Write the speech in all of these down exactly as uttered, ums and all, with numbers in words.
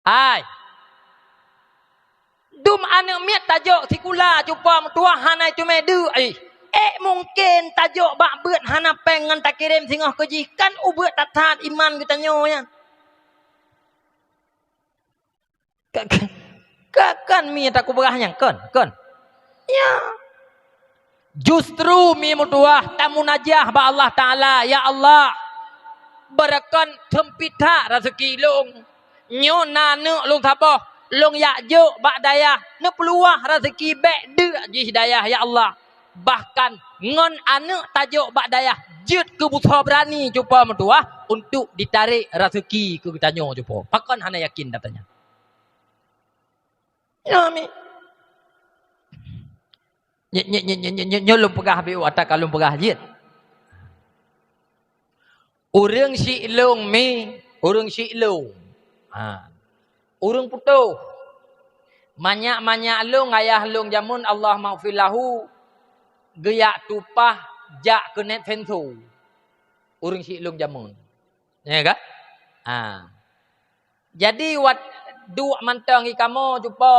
Hai. Dum aneuk miet tajok sikula cupo meutuwah hana teumé deuk, ih. Ék mungken tajok bak beuet hana péng ngon takirém singoh keu jih, kan ubeuet that-that iman geutanyoe nyan. Ka, ka, ka, kan mi takupeugah nyang kon, kon. Ya. Justru mi meutuwah tamunajah bak Allah Taala, "Ya Allah, beureukan seumpit that raseuki lôn. Nyoe na aneuk lôn saboh, lôn jak jok bak dayah, neupeuluwah raseuki bék deuk jih dayah, ya Allah. Bahkan ngon aneuk tajok bak dayah jeuet keu busoe beurani cupo meutuwah untuk ditarek raseuki keu geutanyoe cupo." Pakon hana yakin gata nyan? Nyoe mi. Nye-, nye-, nyoe lôn peugah biôh ata ka lôn peugah jeuet. Ureuëng siklong mi, ureuëng siklong. Ha. Ureuëng putôh. Manyak-manyak lôn, ayah lôn jameun, Allah maghfir lahu, geujak tumpah jak keuneuk penso. Ureuëng siklong jameun. Ya kan? Ha. Jadi, wat duek mantong i kamoe cupo,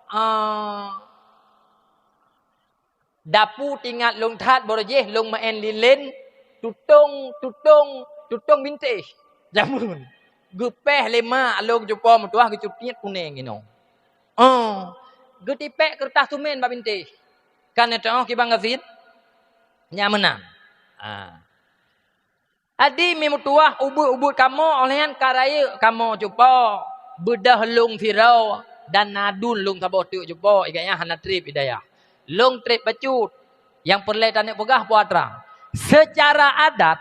ah, dapu teuingat lôn that, barô jih lôn meu'en lilén, tutong, tutong, tutong bintéh. Jameun. Geupéh lé mak lôn cupo meutuwah geucutiet kunéng inoe. Oh, geutipék keureutah sumén bak bintéh. Kan neuteu'oh kibang gasien? Nyan meunan. Ah. Adi mi meutuwah ubeuet-ubeuet kamoe, óh lheueh nyan ka rayeuk kamoe cupo, beudôh lôn sidroe dan na aduen lôn saboh teuk cupo, i gobnyan hana treb i dayah. Lôn treb bacut, nyang peureulée taneuk peugah peue atra. Seucara adat,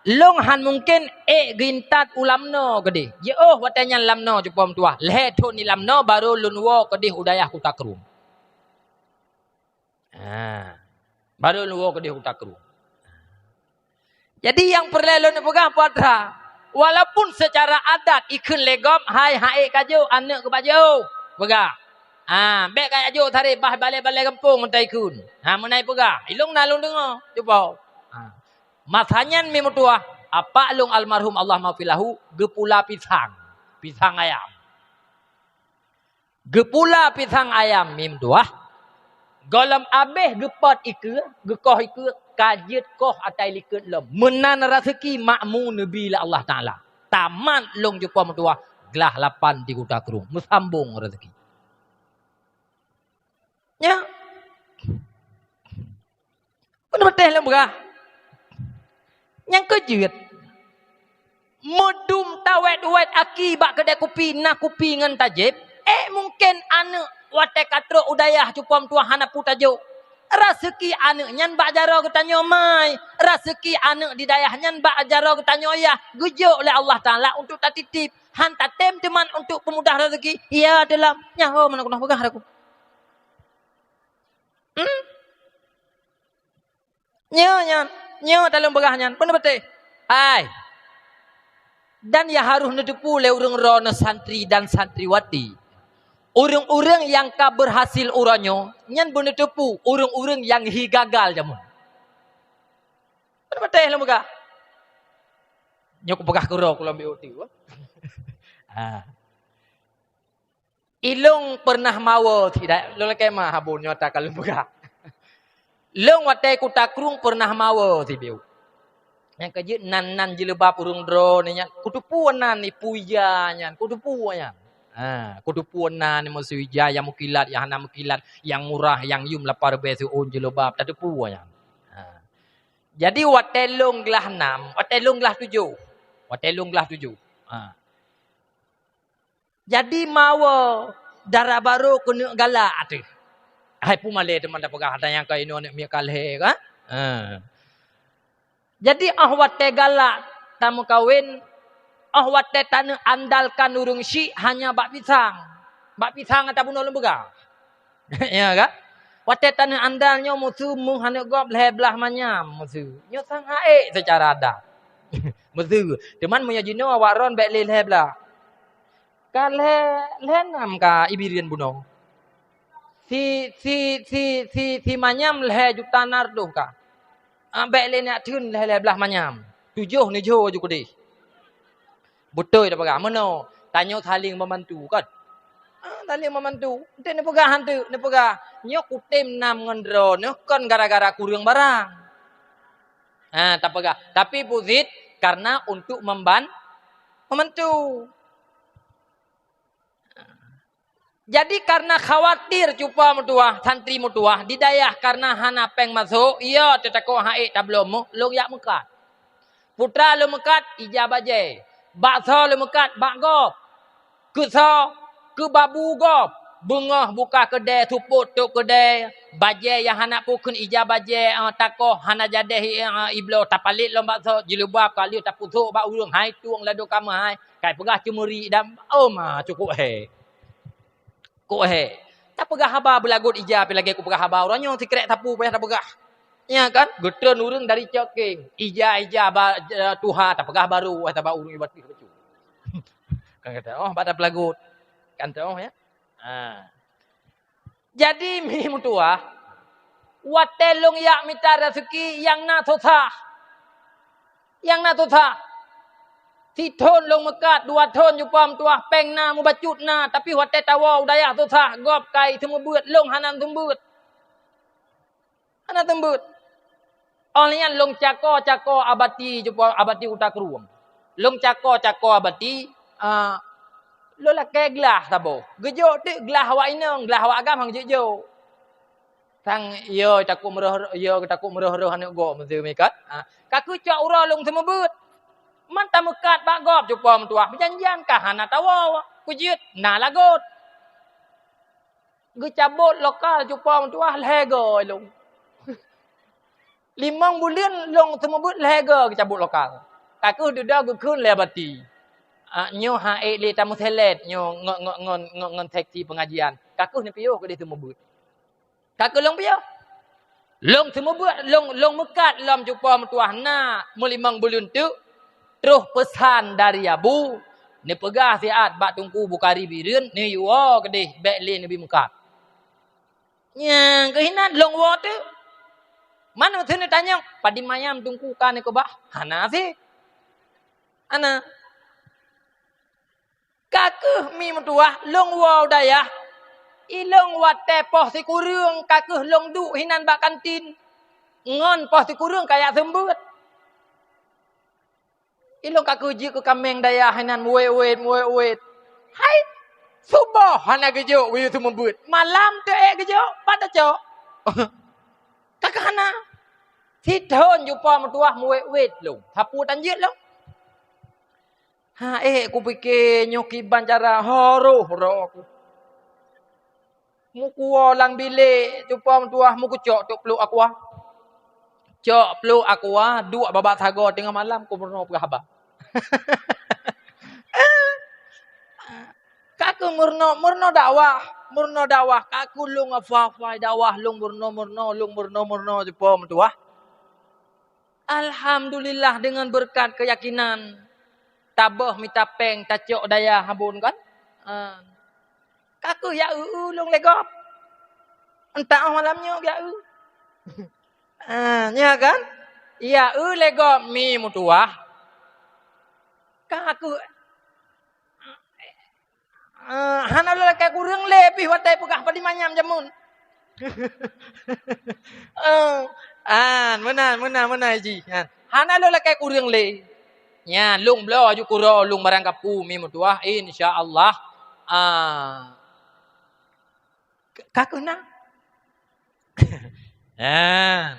lôn hán mungken ék geuintat u lamnoe keudeh. Jiôh watée nyan lamnoe cupo meutuwah, lhée thon di lamnoe barô lôn woe keudeh u dayah Kuta Krueng. Ha. Barô lôn woe keudeh Kuta Krueng. Jadi nyang peureulée lôn peugah peue atra, walaupun seucara adat ikheun lé gob, "Hai, han ék kajok aneuk keu bak jiôh," peugah. Ha, bék kajok taré bah balée-balée gampông meutai kheun. Ha, meunan peugah. Ilong na lôn deungoe, cupo. Ha. Masa nyan mi meutuwah, apak lôn almarhum Allah maghfir lahu geupula pisang. Pisang ayam. Geupula pisang ayam mi meutuwah. Gohlom abéh geupot ikeue, geukoh ikeue, ka jeuet koh atai likot lom. Meunan raseuki makmu neubi lé Allah Taala. Tamat lôn cupo meutuwah glah lapan di Kuta Krueng. Meusambong raseuki. Nyan. Peue neupatéh lôn peugah? Nyang keu jeuet, meudum tawét-wét aki bak keudée kupi, na kupi ngon tajép, ék mungken aneuk watée ka trok u dayah cupo meutuwah hana peue tajok. Raseuki aneuk nyan bak jaroe geutanyoe mai, raseuki aneuk di dayah nyan bak jaroe geutanyoe yah geujok lé Allah Taala untuk tatitip, han tatem teuman untuk peumudah raseuki. Ya, teulam, nyan ho meunan keunoe peugah raku. Hmm? Nyoe nyan, nyoe taleueng peugah nyan, peue neupatéh? Hai. Dan nyang harôh neuteupeue lé ureuëng droeneuh santri dan santriwati. Ureuëng-ureuëng nyang ka beurhasil uroe nyoe, nyan beuneuteupeue ureuëng-ureuëng nyang hi gagal jameun. Peue neupatéh lôn peugah? Nyoe kupeugah keudroe kulom biôti, eh. Ha. Ilong peureunah mawoe sidat, lôn lakée ma habon nyoe ata ka lôn peugah. Lôn watée Kuta Krueng peureunah mawoe sibiôh. Nyang keu jeuet nan-nan jilbab ureuëng droeneuh nyan, kuteupeue nan ipeue ija nyan, kuteupeue nyan. Ha, kuteupeue nan meusui ija nyang meukilat, nyang hana meukilat, nyang murah, nyang yum lapan ribée siôn jilbab, tateupeue nyan. Ha. Jadi watée lôn glah nam, watée lôn glah tujoh, watée lôn glah tujoh. Ha. Jadi mawoe dara barô keuneuk galak ateueh. Hai pumalée teuma tapeugah, ata nyang ka inoe aneuk miet ka lhée ka? Ha. Jadi óh watée galak tameukawen, óh watée taneuk andalkan ureuëng syiek hanya bak pisang. Bak pisang ata bunoe lôn peugah. Ya kan? Watée taneuk andal nyoe musu meuh aneuk gob lhée blaih manyam musu. Nyoe sang haék seucara adat. Musu. Teuma meunyoe jinoe awak ron bék lé lhée blaih. Ka lhée, lhée nam ka i Bireuen bunoe. Si, si, si, si, si manyam lhée juta nardoh ka. Ah, bék lé neujak theun lhée-lhée blaih manyam. Tujoh neujok ju keudeh. Beutôi tapeugah meunoe. Tanyoe saling membantu, kan? Ah, saling membantu. Ente neupeugah hantu, neupeugah, "Nyoe kutem nam ngon droeneuh kon gara-gara kureueng barang." Ah, tapeugah. Tapi buzit karena untuk memban-, membantu. Jadi karena khawatir cupa meutuah, santri meutuah di dayah karena hana péng masok, iya teutakot haék tabloe meuh, lôn yak meukat. Putra lôn meukat ija bajée, bakso lôn meukat bak gob. Keusoe, keu babu gob, beungoh buka keudée, supot tok keudée, bajée nyang hana pukon ija bajée, eh, takoh hana jadeh, eh, ibloe tapalét lom bakso, jilubab ka lheueh tapusok bak ureuëng, hai tueng ladôm kamoe hai, kai peugah ceumeuri dan, oh ma, cukup he. Kok he. Tapeugah haba beulagot ija pi lagée kupeugah haba uroe nyoe sikrek sapu payah tapeugah. Nya kan? Geutreun ureuëng dari cok keng. Ija-ija ba, eh, tuha tapeugah baru, wah taba ureuëng ibatis bacut. Kan kata, "Oh, bak tapeulagot." Kan tu, oh, ya. Ha. Jadi, mi meutuah, watée lôn yak mita raseuki nyang na susah. Nyang na susah. Sithon lôn meukat, dua thon cupa meutuah, péng na, mubacut na, tapi watée tawoe u dayah susah, gob kai seumeubeuet, lôn hana seumeubeuet. Hana seumeubeuet. Óh lheueh nyan lôn cako-cako abati cupa, abati uta krueng. Lôn cako-cako abati, ah, lôn lakée glah saboh. Geujok teuk glah awak inong, glah awak agam han geujok-jok. Sang yo takot meurôh-rôh, yo takot meurôh-rôh aneuk gob meuseu mikat. Ha, ka keucok uroe lôn seumeubeuet. Man tameukat bak gob cupa meutuah, beujanjian ka hana tawoe. Kujeuet na lagot. Geucabot lokal cupa meutuah lhée goe lôn. Limong buleuen lôn seumeubeuet lhée goe geucabot lokal. Ka keuh dudoe geukheun lé abati. Ah, nyoe han ék lé tameuselet nyoe ngon, ngon, ngon, ngon, ngon seksi pengajian. Ka keuh neupiôh keudeh seumeubeuet. Ka keuh lôn piôh. Lôn seumeubeuet, lôn, lôn meukat lom cupa meutuah na meulimong buleuen teuk, troh peusan dari Abu, neupeugah siat bak Teungku Bukhari Bireuen, neuyue woe keudeh bék lé neubi meukat. Nyang keuh inan lôn woe teuk. Man meuteun neutanyong, "Padum ayam Teungku ka neukeubah?" Hana sih. Hana. Ka keuh mi meutuah lôn woe u dayah, ilôn watée poh sikureueng ka keuh lôn duek hinan bak kantin. Ngon poh sikureueng ka yak seumeubeuet. Ilôn ka keuh jeuet keu kaméng dayah hinan meuwét-wét, meuwét-wét. Hai, suboh hana geujok geuyue seumeubeuet. Malam teuék geujok, pat tacok. Ka keuh hana. Sithon cupa meutuah meuwét-wét lôn. Sapeue tan jeuet lôn. Ha, éh, kupike nyoe kiban cara, ha, roh, roh aku. Meukuwoe lam bilék, cupa meutuah meukucok tok pluek aqua. Cok pluek aqua, duek babah sagoe teungoh malam, kumeurunoe peugah haba. Ka keuh meurunoe, meurunoe dakwah, meurunoe dakwah, ka keuh lôn hafai-hafai dakwah, lôn meurunoe-meurunoe, lôn meurunoe-meurunoe, cupa meutuah. Alhamdulillah, deungon beureukat keuyakinan, taböh mita péng, tacok dayah abon kan? Ha. Ka keuh ya eu-eu lôn lé gob. Entah malam nyoe ya eu. Ha, nya kan? Ya eu lé gob mi meutuah. Ka keuh Eh, hana lôn lakée kureueng lé pih watée peugah padum ayam jameun. Eh, an, meunan, meunan, meunan jih. An, hana lôn lakée kureueng lé. Nyan, lôn bloe aju kuro, lôn barang kapu mi meutuah, insya Allah. Ah. Ka keuh na. Nah.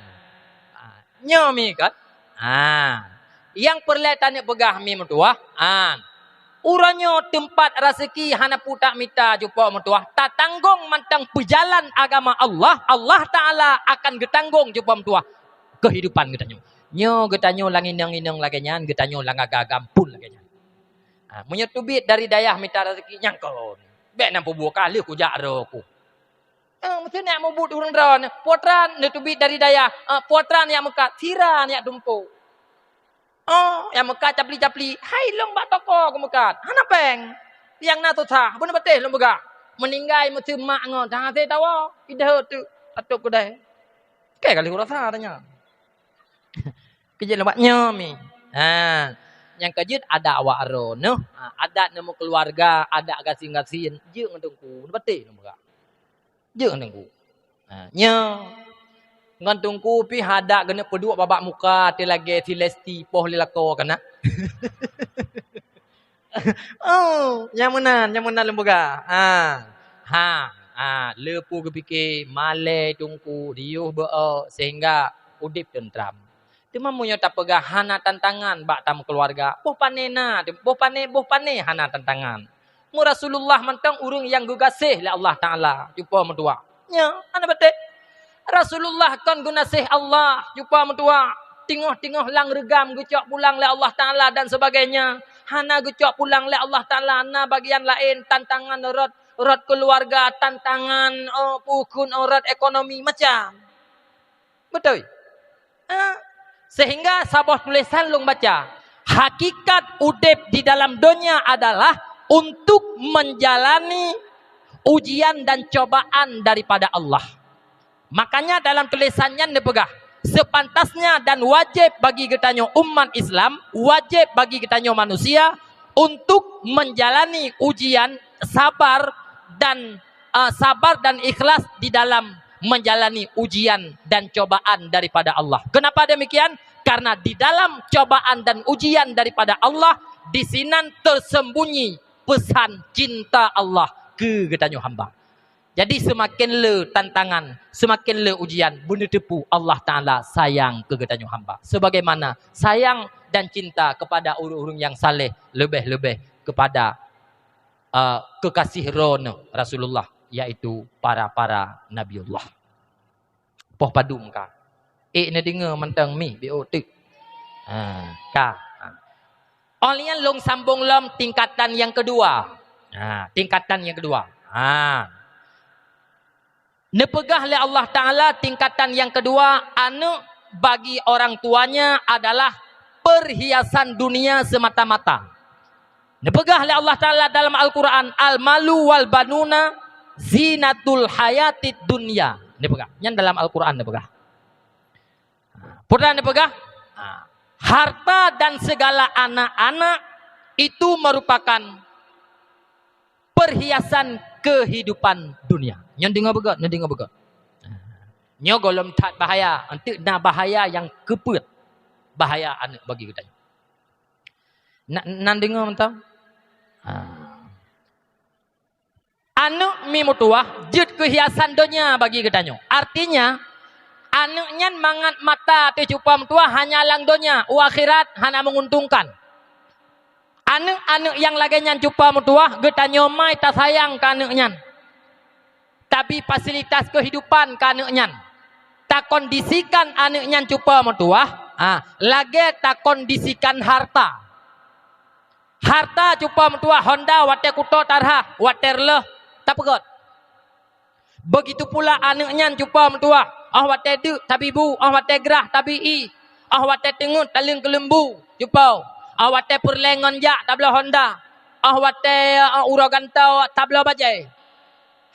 Nyoe mi kan? Ha. Nyang peureulée taneuk peugah mi meutuah, ha. Uroe nyoe teumpat raseuki hana putak mita cupa meutuah, tatanggong mantong peujalan agama Allah, Allah Taala akan geutanggong cupa meutuah keuhidupan geutanyoe. Nyoe geutanyoe lam inong-inong lagée nyan, geutanyoe lam agam-agam pun lagée nyan. Ha, meunyoe teubiet dari dayah mita raseuki nyang kon, bék na peubuka lheueh kujak roh ku. Eh, meusti nak mubuet ureuëng droe nyoe. Putra neuteubiet dari dayah, eh, putra nyang meukat, sira nyang tumpôk. Oh, nyang meukat capli-capli, hai lôn bak toko keumeukat, hana péng. Nyang na susah, beuneupatéh lôn peugah. Meuninggai meuteumé mak ngon, dah hase tawa, ideh tu, atop keudai. Keu kali rasa dah nyan. Keujeuet lom bak nyoe mi. Ha. Nyang ka jeuet adat awak droeneuh, ha, adat neumeukeuluwarga, adat gasien-gasien, jeuet ngon teungku, neupatéh neupeugah. Jeuet ngon teungku. Ha, nyoe ngon teungku pih adat geuneuk peuduek babah muka teuh lagèe si Lesti poh lé lakoe kana. Oh, nyang meunan, nyang meunan lôn peugah. Ha. Ha. Ha, le peue geupike malèe teungku, diyuh beu-o sehingga udép teuntram. Teuma meunyoe tapeugah hana tantangan bak tameukeularga, boh pané na, boh pané, boh pané hana tantangan. Meu Rasulullah mantong ureueng nyang geugaséh lé Allah Taala, cupa meutuah. Nyo, hana beutôi. Rasulullah kon geunaséh Allah, cupa meutuah. Teungoh-teungoh lam reugam geucok pulang lé Allah Taala dan sebagainya. Hana geucok pulang lé Allah Taala, na bagian laén tantangan rot, rot keuluwarga, tantangan, oh, pukon, oh, rot ekonomi, macam. Beutôi. Ha? Sehingga saboh tulésan lôn baca, hakikat udép di dalam donya adalah untuk menjalani ujian dan cobaan daripada Allah. Makanya dalam tulésan nyan neupeugah, sepantasnya dan wajéb bagi geutanyoe umat Islam, wajéb bagi geutanyoe manusia untuk menjalani ujian, sabar dan, eh, sabar dan ikhlas di dalam menjalani ujian dan cobaan daripada Allah. Kenapa demikian? Karena di dalam cobaan dan ujian daripada Allah, di sinan tersembunyi pesan cinta Allah keu geutanyoe hamba. Jadi seumaken le tantangan, seumaken le ujian, beuneuteupeu Allah Taala sayang keu geutanyoe hamba. Sebagaimana sayang dan cinta kepada ureueng-ureueng nyang saleh, leubeh-leubeh kepada, eh, kekasih Droeneuh Rasulullah, yaitu para-para Nabiullah. Poh padum ka. Ék neudeungoe mantong mi, B O T. Ha, ka. Ha. Oh lheueh nyan lôn sambong lom tingkatan nyang keudua. Ha, tingkatan nyang keudua. Ha. Neupeugah lé Allah Taala tingkatan nyang keudua, aneuk bagi orang tuanya adalah perhiasan dunia semata-mata. Neupeugah lé Allah Taala dalam Al-Quran, "Al-malu wal banuna zinatul hayatid dunya." Neupeugah. Nyan dalam Al-Quran neupeugah. Peue neupeugah? Harta dan segala anak-anak itu merupakan perhiasan kehidupan dunia. Nyoe deungoe beugöt, nyoe deungoe beugöt. Nyoe gohlom that bahaya, enteuk na bahaya nyang keupeuet bahaya aneuk bagi geutanyoe. Na, nan deungoe mantong? Ha. Aneuk mi meutuwah jeuet keu hiasan donya bagi geutanyoe. Artinya, aneuk nyan mangat mata teuh cupa meutuwah hanya lam donya, u akhirat hana menguntungkan. Aneuk-aneuk nyang lagèe nyan cupa meutuwah, geutanyoe mai tasayang keu aneuk nyan. Tabi fasilitas keuhidupan keu aneuk nyan. Takondisikan aneuk nyan cupa meutuwah, ha, lagèe takondisikan harta. Harta cupa meutuwah, honda watèe kuto tarhah, watèe reuloh tapeugöt. Begitu pula aneuk nyan cupa meutuwah, 'oh watèe deuk tabi bu, 'oh watèe grah tabi ié, 'oh watèe teungeut taleueng keuleumbu cupa, 'oh watèe peureulèe ngon jak tabloe honda, 'oh watèe, eh, uroe gantoe tabloe bajèe.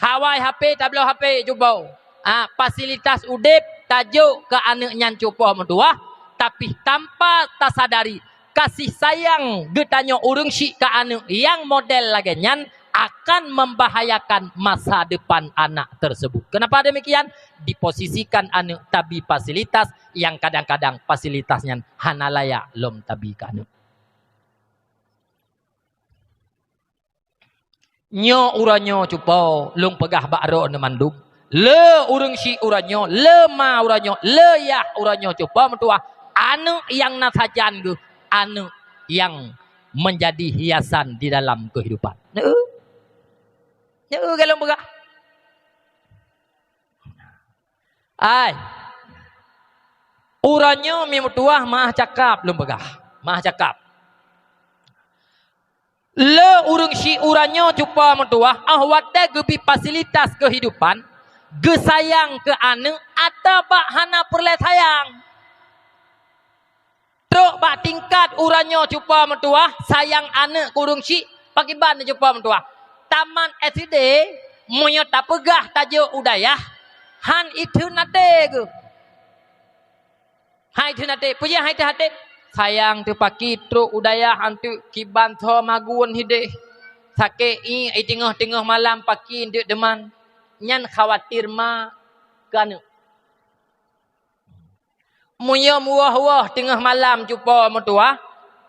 Hawai H P tabloe H P cupa. Ah, fasilitas udép tajok keu aneuk nyan cupa meutuwah, tapi tanpa tasadari, kasih sayang geutanyoe ureueng syik keu aneuk nyang model lagèe nyan akan membahayakan masa depan anak tersebut. Kenapa demikian? Diposisikan aneuk tabi fasilitas nyang kadang-kadang fasilitas nyan hana layak lom tabi keu aneuk. Nyoe uroe nyoe cupa lôn peugah bak droeneuh mandum. Le ureueng syik uroe nyoe, le ma uroe nyoe, le yah uroe nyoe cupa meutuwah, aneuk nyang na sajan geuh, aneuk nyang menjadi hiasan di dalam kehidupan. Neu? Neu ka lôn peugah? Ai. Uroe nyoe mi meutuwah meu'ah cakap lôn peugah. Meu'ah cakap. Le ureueng syik uroe nyoe cupa meutuwah, 'oh watèe geubri fasilitas keuhidupan, geusayang keu aneuk, atawa hana peureulèe sayang. Trok bak tingkat uroe nyoe cupa meutuwah, sayang aneuk keu ureueng syik, pakriban cupa meutuwah. Tamat S D, meunyoe tapeugah tajok u dayah, han itheun até geuh. Hai teunaté, peue jih hai teunaté? Sayang teuh paki trok u dayah anteuk kiban tho magun hideh. Sakét ié i teungoh-teungoh malam paki anteuk deuman. Nyan khawatir ma keu aneuëk. Muyom woh-woh teungoh malam cupo meutuwah,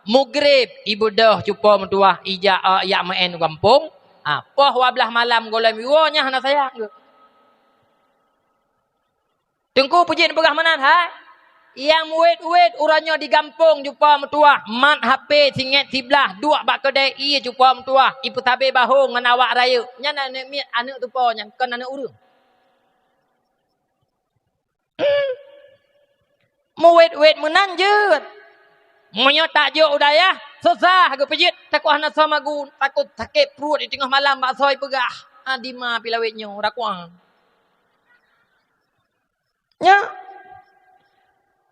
mugreb ibeudôh cupo meutuwah ijak, eh, yak meu'en u gampông. Ah, poh dua blaih malam gohlom iwoe nyan hana sayang geuh. Teungku peujeuet peugah meunan hai? Nyang wet-wet uroe nyoe di gampông cupo meutuwah, mat H P singét siblaih, duek bak keudè ié cupo meutuwah, ipeusabe bahong ngon awak rayeuk. Nyan aneuëk miet, aneuëk tupo nyan, kon aneuëk ureuëng. Meuwet-wet meunan jeuet. Meunyoe tajok u dayah, susah geupeujeuet, takot hana soe magun, takot sakét pruet di teungoh malam bak soe peugah, "Ah, dima pi lawet nyoe, rakuang." Nyan.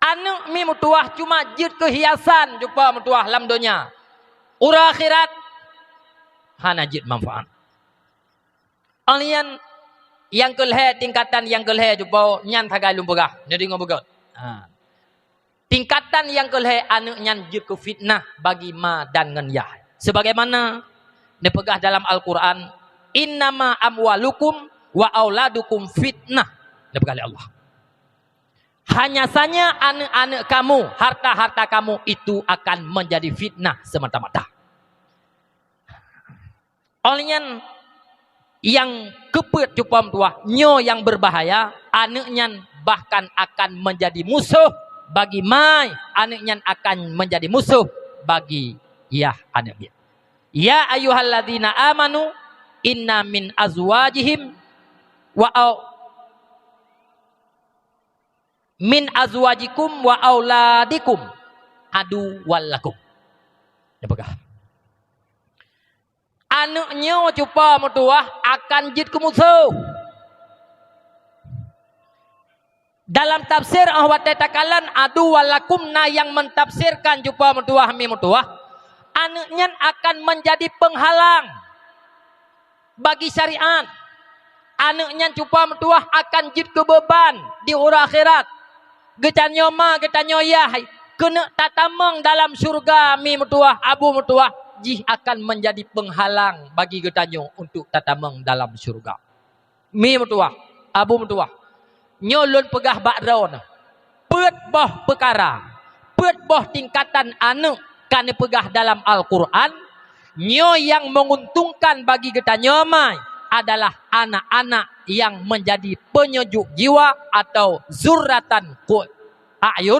Aneuëk mi meutuwah cuma jeuet keu hiasan cupo meutuwah lam donya. Uroe akhirat hana jeuet manfaat. Óh lheueh nyan, nyang keu lhée, tingkatan nyang keu lhée cupo nyan sagai lôn peugah, neudeungoe beugét. Ha. Tingkatan nyang keu lhée aneuëk nyan jeuet keu fitnah bagi ma dan ngon yah. Sebagaimana neupeugah dalam Al-Qur'an, "Innama amwalukum wa auladukum fitnah." Neupeugah lé Allah. Hanya saja aneuëk-aneuëk kamu, harta-harta kamu itu akan menjadi fitnah semata-mata. Óh lheueh nyan, nyang keupeuet cupo meutuwah, nyoe nyang beubahaya, aneuëk nyan bahkan akan menjadi musuh bagi ma, aneuëk nyan akan menjadi musuh bagi yah aneuëk miet. Ya ayyuhalladzina amanu inna min azwajihim wa au-, "Min azwajikum wa auladikum aduwwal lakum." Neupeugah. Aneuëk nyoe cupo meutuwah akan jeuet keu musoh. Dalam tafsir óh watée takalon aduwwal lakum na nyang meutafsirkan cupo meutuwah mi meutuwah, aneuëk nyan akan menjadi penghalang bagi syariat. Aneuëk nyan cupo meutuwah akan jeuet keu beuban di uroe akhirat. Geutanyoe ma, geutanyoe yah, keuneuk tatamong dalam syeuruga mi meutuwah, abu meutuwah, jih akan menjadi penghalang bagi geutanyoe untuk tatamong dalam syeuruga. Mi meutuwah, abu meutuwah, nyoe lôn peugah bak droeneuh. Peuet boh peukara, peuet boh tingkatan aneuëk ka neupeugah dalam Al-Qur'an, nyoe nyang menguntungkan bagi geutanyoe ma adalah anak-anak nyang menjadi peunyejuk jiwa atau zurratan qu-, a'yun,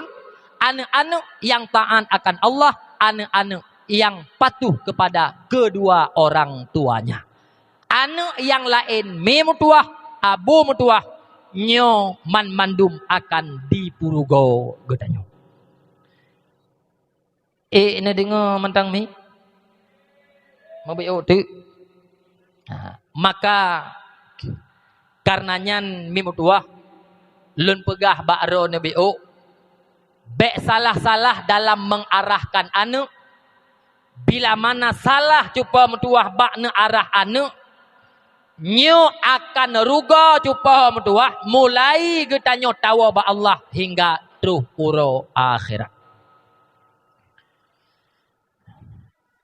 aneuëk-aneuëk nyang taát akan Allah, aneuëk-aneuëk nyang patuh kepada kedua orang tuanya. Aneuëk nyang laén mi meutuwah, abu meutuwah, nyoe banmandum akan dipeurugoe geutanyoe. Eh, neudeungoe mantong mi? Meubiôh teuk. Ha, maka, kareuna nyan mi meutuwah, lôn peugah bak droeneuh biôh, bék salah-salah dalam mengarahkan aneuëk. Bila mana salah cupo meutuwah bak neuarah aneuëk, nyoe akan rugoe cupo meutuwah mulai geutanyoe tawoe bak Allah hingga troh uroe akhirat.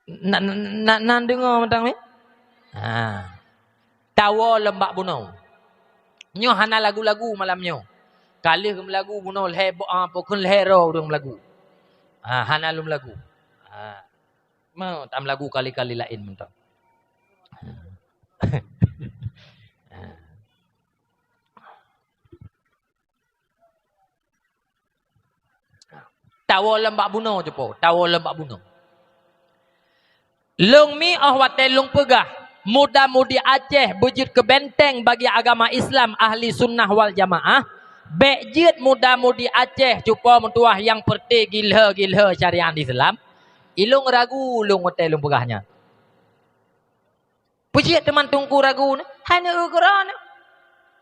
Na, na, na, na deungoe mantong mi? Ha. Tawoe lom bak bunoe. Nyoe hana lagu-lagu malam nyoe. Ka lheueh meulagu bunoe lhée bo-, ah, pokon lhée droe ureuëng meulagu. Ha, hana lom lagu. Ha. Mau tam lagu kali-kali laén mantong. Ha. Tawoe lom bak bunoe cupo, tawoe lom bak bunoe. Lôn mi óh watée lôn peugah, muda-mudi Aceh beujeuet keu benteng bagi agama Islam Ahli Sunnah wal Jamaah, bék jeuet muda-mudi Aceh cupo meutuwah nyang peureuté gilhée-gilhée syariat Islam. Ilôn ragu lôn watée lôn peugah nyan. Peue jeuet teuma teungku ragu nyoe? Hai neueu keudroe nyoe.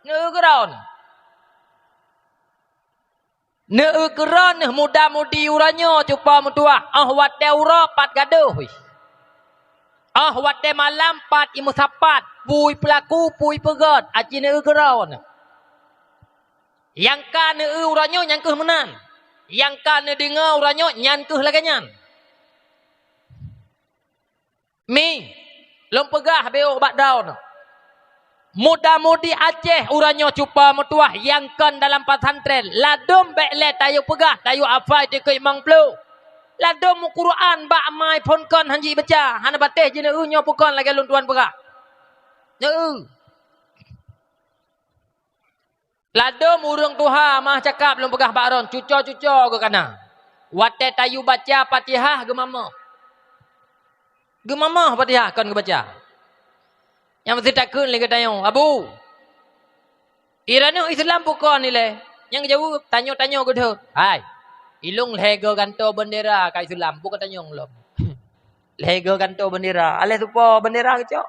Neueu keudroe nyoe. Neueu keudroe nyoe muda-mudi uroe nyoe cupo meutuwah, óh watée uroe pat gadôh. Óh watée malam pat imeusapat, pui peulaku, pui peugét, aci neueu keudroe nyoe. Nyang ka neueu uroe nyoe nyang kheueh meunan. Nyang ka neudeungoe uroe nyoe nyan kheueh lagée nyan. Mi, lôn peugah beuh bak droeneuh. Muda-mudi Aceh uroe nyoe cupa meutuwah nyang kon dalam pesantren, ladôm bék lé tayue peugah tayue hafai tikeuh limong ploh. Ladôm Quran bak ma phon kon han jibaca, hana patéh jih neu nyoe peue kon lagée lôn tuan peugah. Neu. Ladôm ureuëng tuha mah cakap lôn peugah bak droen, cuco-cuco geuh kana. Watée tayue baca Fatihah geumamoh. Geumamoh Fatihah kon geubaca. Nyang meusti takheun lé geutanyoe, "Abu, i droeneuh Islam peue kon ilée?" Nyang geujaweueb, tanyoe-tanyoe geuthot, "Hai, ilông lhée goe gantoe beundera ka Islam, peue ka tanyong lom?" Lhée goe gantoe beundera, aléh tupo beundera geucok.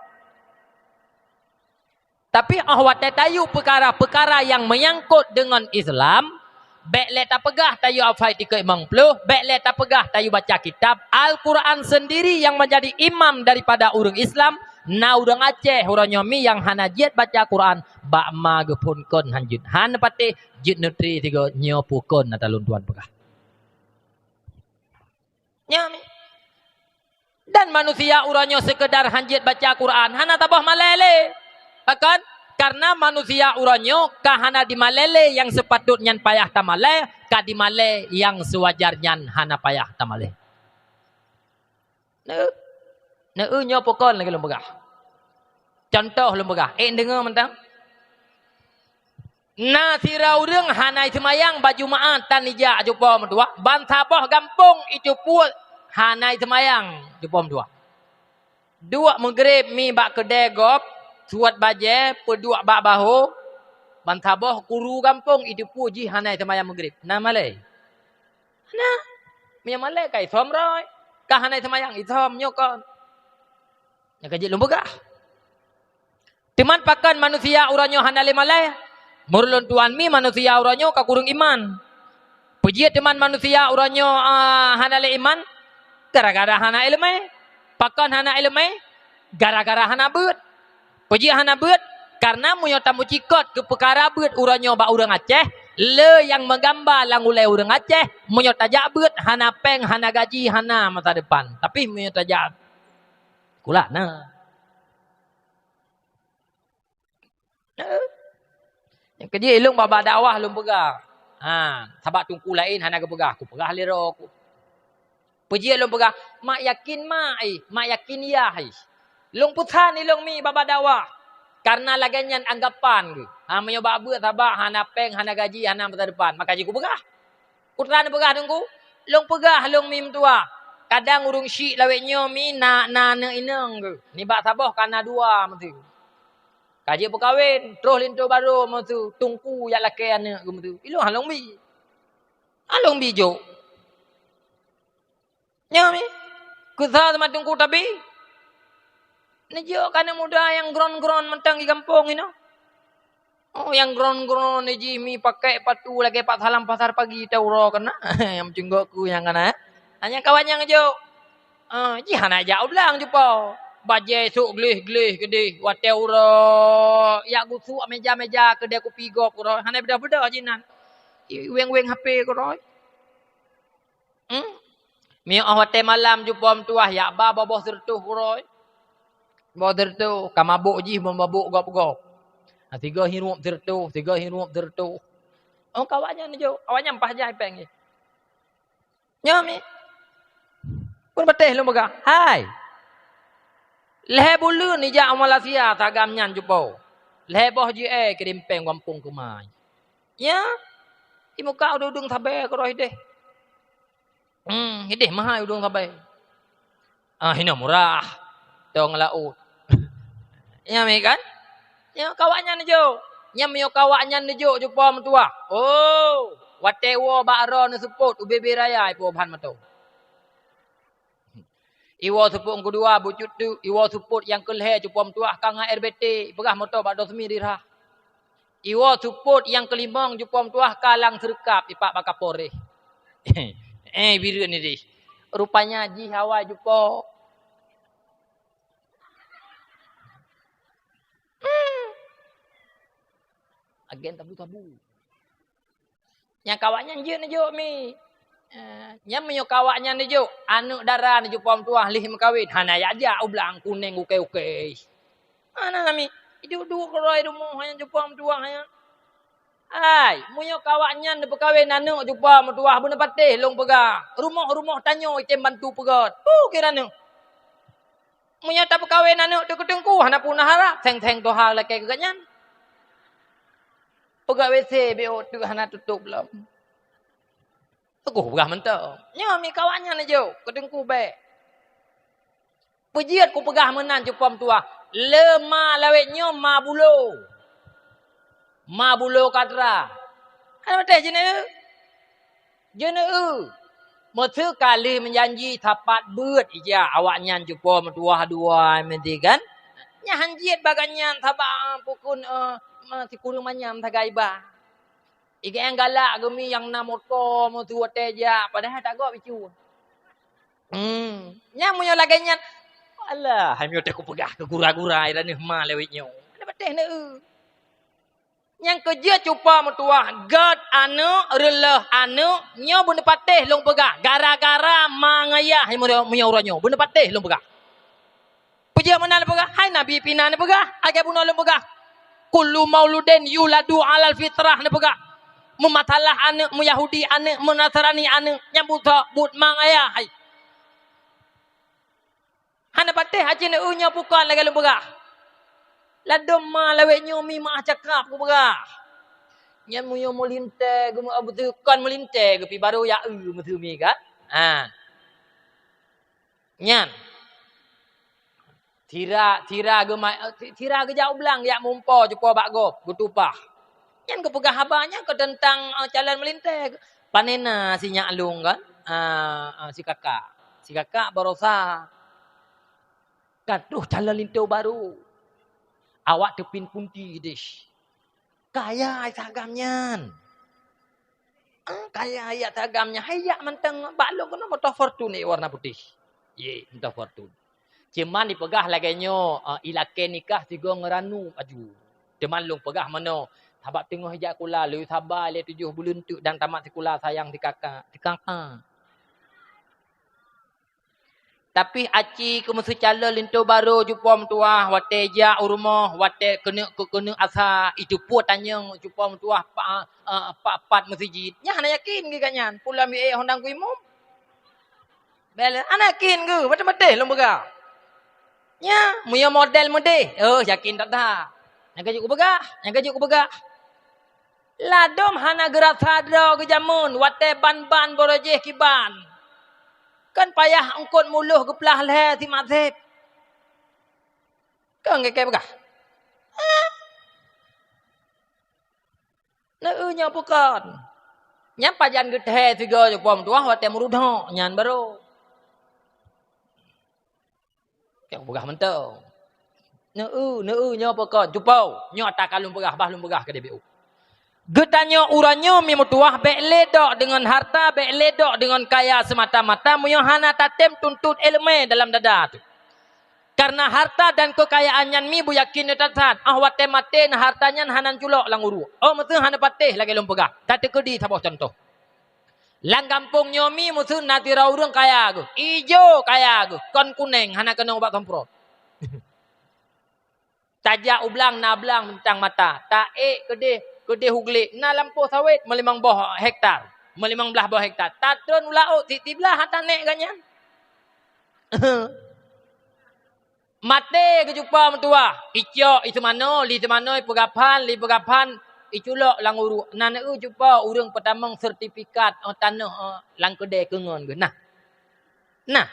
Tapi óh watée tayue peukara-peukara nyang meunyangkot deungon Islam, bék lé tapeugah tayue hafai tikeuh limong ploh, bék lé tapeugah tayue baca kitab. Al-Quran seundiri nyang meujadi imam daripada ureuëng Islam, na ureuëng Aceh uroe nyoe mi nyang hana jeuet baca Quran, bak ma geuphon kon han jeuet, hana patéh jeuet neutri tigo nyoe peue kon ata lôn tuan peugah. Nyan. Dan manusia uroe nyoe seukeudar han jeuet baca Quran, hana taboh malée lé. Pakon? Karena manusia uroe nyoe ka hana dimalée lé nyang seupatôt nyan payah tamalée, ka dimalée nyang seuwajar nyan hana payah tamalée. Neu, neu nyoe peue kon lagée lôn peugah. Contoh lôn peugah, ék deungoe mantong. Na sidroe ureuëng hana seumayang bak Jumaat tan ijak cupo meutuwah, ban saboh gampông iteupeue hana seumayang cupo meutuwah. Duek meugreb mi bak keudée gob, suet bajée, peuduek bak bahô, ban saboh guru gampông iteupeue jih hana seumayang meugreb. Na malée? Hana. Meunyoe malée ka isom roe, ka hana seumayang isom nyoe kon. Nyang ka jeuet lôn peugah. Teuma pakon manusia uroe nyoe hana lé malée? Meureulonteuan mi manusia uroe nyoe ka kureueng iman. Peue jeuet teuma manusia uroe nyoe, a, hana lé iman? Gara-gara hana iéleumé. Pakon hana iéleumé? Gara-gara hana beuet. Peue jeuet hana beuet? Karena meunyoe tameucikot keu peukara beuet uroe nyoe bak ureuëng Aceh, le nyang meugamba lam ulée ureuëng Aceh, meunyoe tajak beuet hana péng, hana gaji, hana masa depan. Tapi meunyoe tajak sikula na. Nyang keujih ilông bak-bak dakwah lôn peugah. Ha, sabab teungku laén hana geupeugah, kupeugah lé droe ku. Peue jeuet lôn peugah, mak yakin mak, eh, mak yakin yah, eh. Lôn peusan ilông mi bak-bak dakwah. Karena lagée nyan anggapan geuh. Ha, meunyoe bak beuet sabab hana péng, hana gaji, hana masa depan, maka jih kupeugah. Kutra neupeugah teungku, lôn peugah lôn mi meutuwah. Kadang ureuëng syiek lawét nyoe mi na, na aneuëk inong geuh. Nibak saboh ka na dua meutu. Ka jeuet peukawen, troh linto barô meutu, teungku jak lakée aneuëk geuh meutu. Ilông hana lôn bi. Hana lôn bi jok. Nyoe mi. Keusa teuma teungku tabi. Neujok keu aneuëk muda nyang gron-gron mantong di gampông inoe. Oh, nyang gron-gron jih mi pakai patu lagée pat salam pasar pagi tau uroe keunan. Nyang meucunggok ku nyang kana, eh. Hanya kawan nyang jok. Ah, jih hana jak u blang cupo. Bajée sôk gleh-gleh keudeh watée uroe. Yak gusuk meja-meja keudeh kupi gob uroe. Hana beudôh-beudôh jinan. Weng-weng H P keudroe. Hmm? Miyueb watée malam jumpa meutuwah, yak ba boh-boh sireutôh uroe. Boh sireutôh, ka mabôk jih, mabôk gob-gob. Ha, sigoe hirup sireutôh, sigoe hirup sireutôh. Oh, ka awaknyan neujok, awaknyan paih jai péng jih. Nyoe mi. Pun patéh lôn peugah, hai. Lhée buleuen ijak u Malaysia tagam nyan jumpa. Lhée boh jiék kirém péng gampông keumai. Nya, imuka udeueng-udeueng sabe keudroe deh. Hmm, ideh meuhai udeueng sabai. Ah, hinoe murah. Tong laôt. Nyan mi kan? Nyoe ka awaknyan neujok. Nyan meunyoe ka awaknyan neujok jumpa meutuwah. Oh, watée woe bak droe neuseupôt ubé-bé raya ipo ban moto. Iwoe seupôt nyang keudua bucut teuk, iwoe seupôt nyang keulhée jumpa meutuwah ka ngon R B T, peugah moto bak Dosmi dirhah. Iwoe seupôt nyang keulimong jumpa meutuwah ka lam seureukab ipak bak Kapolres. Eh, bireuen ideh. Rupanya jih awai jumpa. Hmm. Agen tabu-tabu. Nyang ka awaknyan jeuet neujok mi. Eh, nyan meunyoe keu awaknyan neujok, aneuk dara neujok po meutuah lheuh meukawen, hana jak-jak u blang kuneng ukée-ukée. Hana mi, iduek-duek keudroe rumoh nyan jok po meutuah nyan. Hai, meunyoe keu awaknyan neupeukawen aneuk jok po meutuah, beuneupatéh lôn peugah, rumoh-rumoh tanyoe item bantu peugét. Peue kira neuh? Meunyoe tapeukawen aneuk teuh keu teungku, hana peue na harab, seng-seng tuha lakée keu gobnyan. Peugét W C B O teuk hana tutôp lom. Teungoh peugah mantong. Nyoe mi kawan nyan neujok, keu teungku bék. Peue jeuet kupeugah meunan jok po meutuah, le ma lawét nyoe ma bulo. Ma bulo katra. Hana patéh jeuneue. Jeuneue. Meuseu ka lheuh meujanji sapat beuet ija awaknyan jok po meutuah dua meuti kan. Nyan han jeuet bak gobnyan sabab, ah, pukon, eh, ma sikureueng manyam sagai ba. Igeueng galak geumi nyang na moto meuseu watée jak, padahai tak gob icu. Hmm, nyan meunyoe lagée nyan, alah, hai meunyoe teuh kupeugah keu gura-gura i raneuh ma lewat nyoe. Hana patéh neue. Nyang keu jeuet cupa meutuwah, gét aneuk, reuloh aneuk, nyoe beuneupatéh lôn peugah, gara-gara ma ngon yah meunyoe, meunyoe uroe nyoe, beuneupatéh lôn peugah. Peue jeuet meunan lôn peugah? Hai Nabi pih na neupeugah, lagée bunoe lôn peugah. Kullu mauludin yuladu alal fitrah neupeugah. Meumasalah aneuk Yahudi aneuk, Meunasrani aneuk, nyang beusoe buet ma ngon yah hai. Hana patéh aci neu nyoe pukon lagée lôn peugah. Ladôm ma lawét nyoe mi meuah cakap kupeugah. Nyan meunyoe meulintée geumeubeuteue kon meulintée geupi barô ya eu meuseu mi kan? Ha. Nyan. Sira, sira geuma-, sira geujak u blang jak mumpo cupo bak gob, geutupah. Nyan geupeugah haba nyan keu teuntang, eh, calon meulintée. Panena si nyak lôn kan? Ah, ah, si kakak. Si kakak barosa. Ka troh calon linto barô. Awak teupin punti deh. Kaya ai sagam nyan. Ah, kaya ai sagam nyan. Hai jak mantong bak lôn keunoe moto Fortuner warna putih. Ye, moto Fortuner. Cuma dipeugah lagée nyoe, ah, ilakée nikah sigoe ngon ranup aju. Teuma lôn peugah meunoe, sabab teungoh ijak sikula, lôn saba lé tujoh buleuen teuk dan tamat sikula sayang si kakak. Si kakak. Tapi aci keu meuseucalon linto barô cupo meutuwah, watée jak u rumoh, watée keuneuk keu keuneuk asa, iteupeue tanyong cupo meutuwah pa-, eh, pat-pat meuseujid. Nyan hana yakin geuh gobnyan, pulang mié hondang kuimum. Bel, hana yakin geuh, maté-maté lôn peugah. Nyan, meunyoe model meudeh, oh, yakin that-that. Nyang ka jeuet kupeugah, nyang ka jeuet kupeugah. Ladôm hana geurasa droe geuh jameun watée ban-ban barô jih kiban. Kan payah eungkot muloh geuplah lhée si mazeb. Keu ngekée peugah. Neu nyoe pukon. Nyan pajan geuthée sigoe cupo meutuwah watée meurudok nyan barô. Nyang peugah mantong. Neu, neu nyoe pukon, cupo. Nyoe ata ka lôn peugah, bah lôn peugah keu D B U. Geutanyoe uroe nyoe mi meutuwah bék lé dok deungon harta, bék lé dok deungon kaya seumata-mata meunyoe hana tatem tuntot iéleumé dalam dada teuh. Kareuna harta dan keukayaan nyan mi beuyakin that-that, óh watée maté na harta nyan hana culok lam uruek. Óh meuseu hana patéh lagée lôn peugah. Tateukeudi saboh cuntoh. Lam gampông nyoe mi meuseu na sidroe ureuëng kaya geuh, ijo kaya geuh, kon kuneng hana keunong ubat semprot. Tajak u blang na blang bintang mata, taék keudeh, keudeh u glek na lampôh sawét meulimong boh hektar, meulimong blaih boh hektar. Tatreun u laôt sit siblaih hana tanék gobnyan. Maté geucupa meutuwah, icok iseumanoe, li seumanoe, ipeugaphan, li peugaphan, iculok lam uruek. Na neu cupa ureuëng peutamong sertifikat, eh, tanoh, eh, lam keudée keu ngon geuh. Nah. Nah.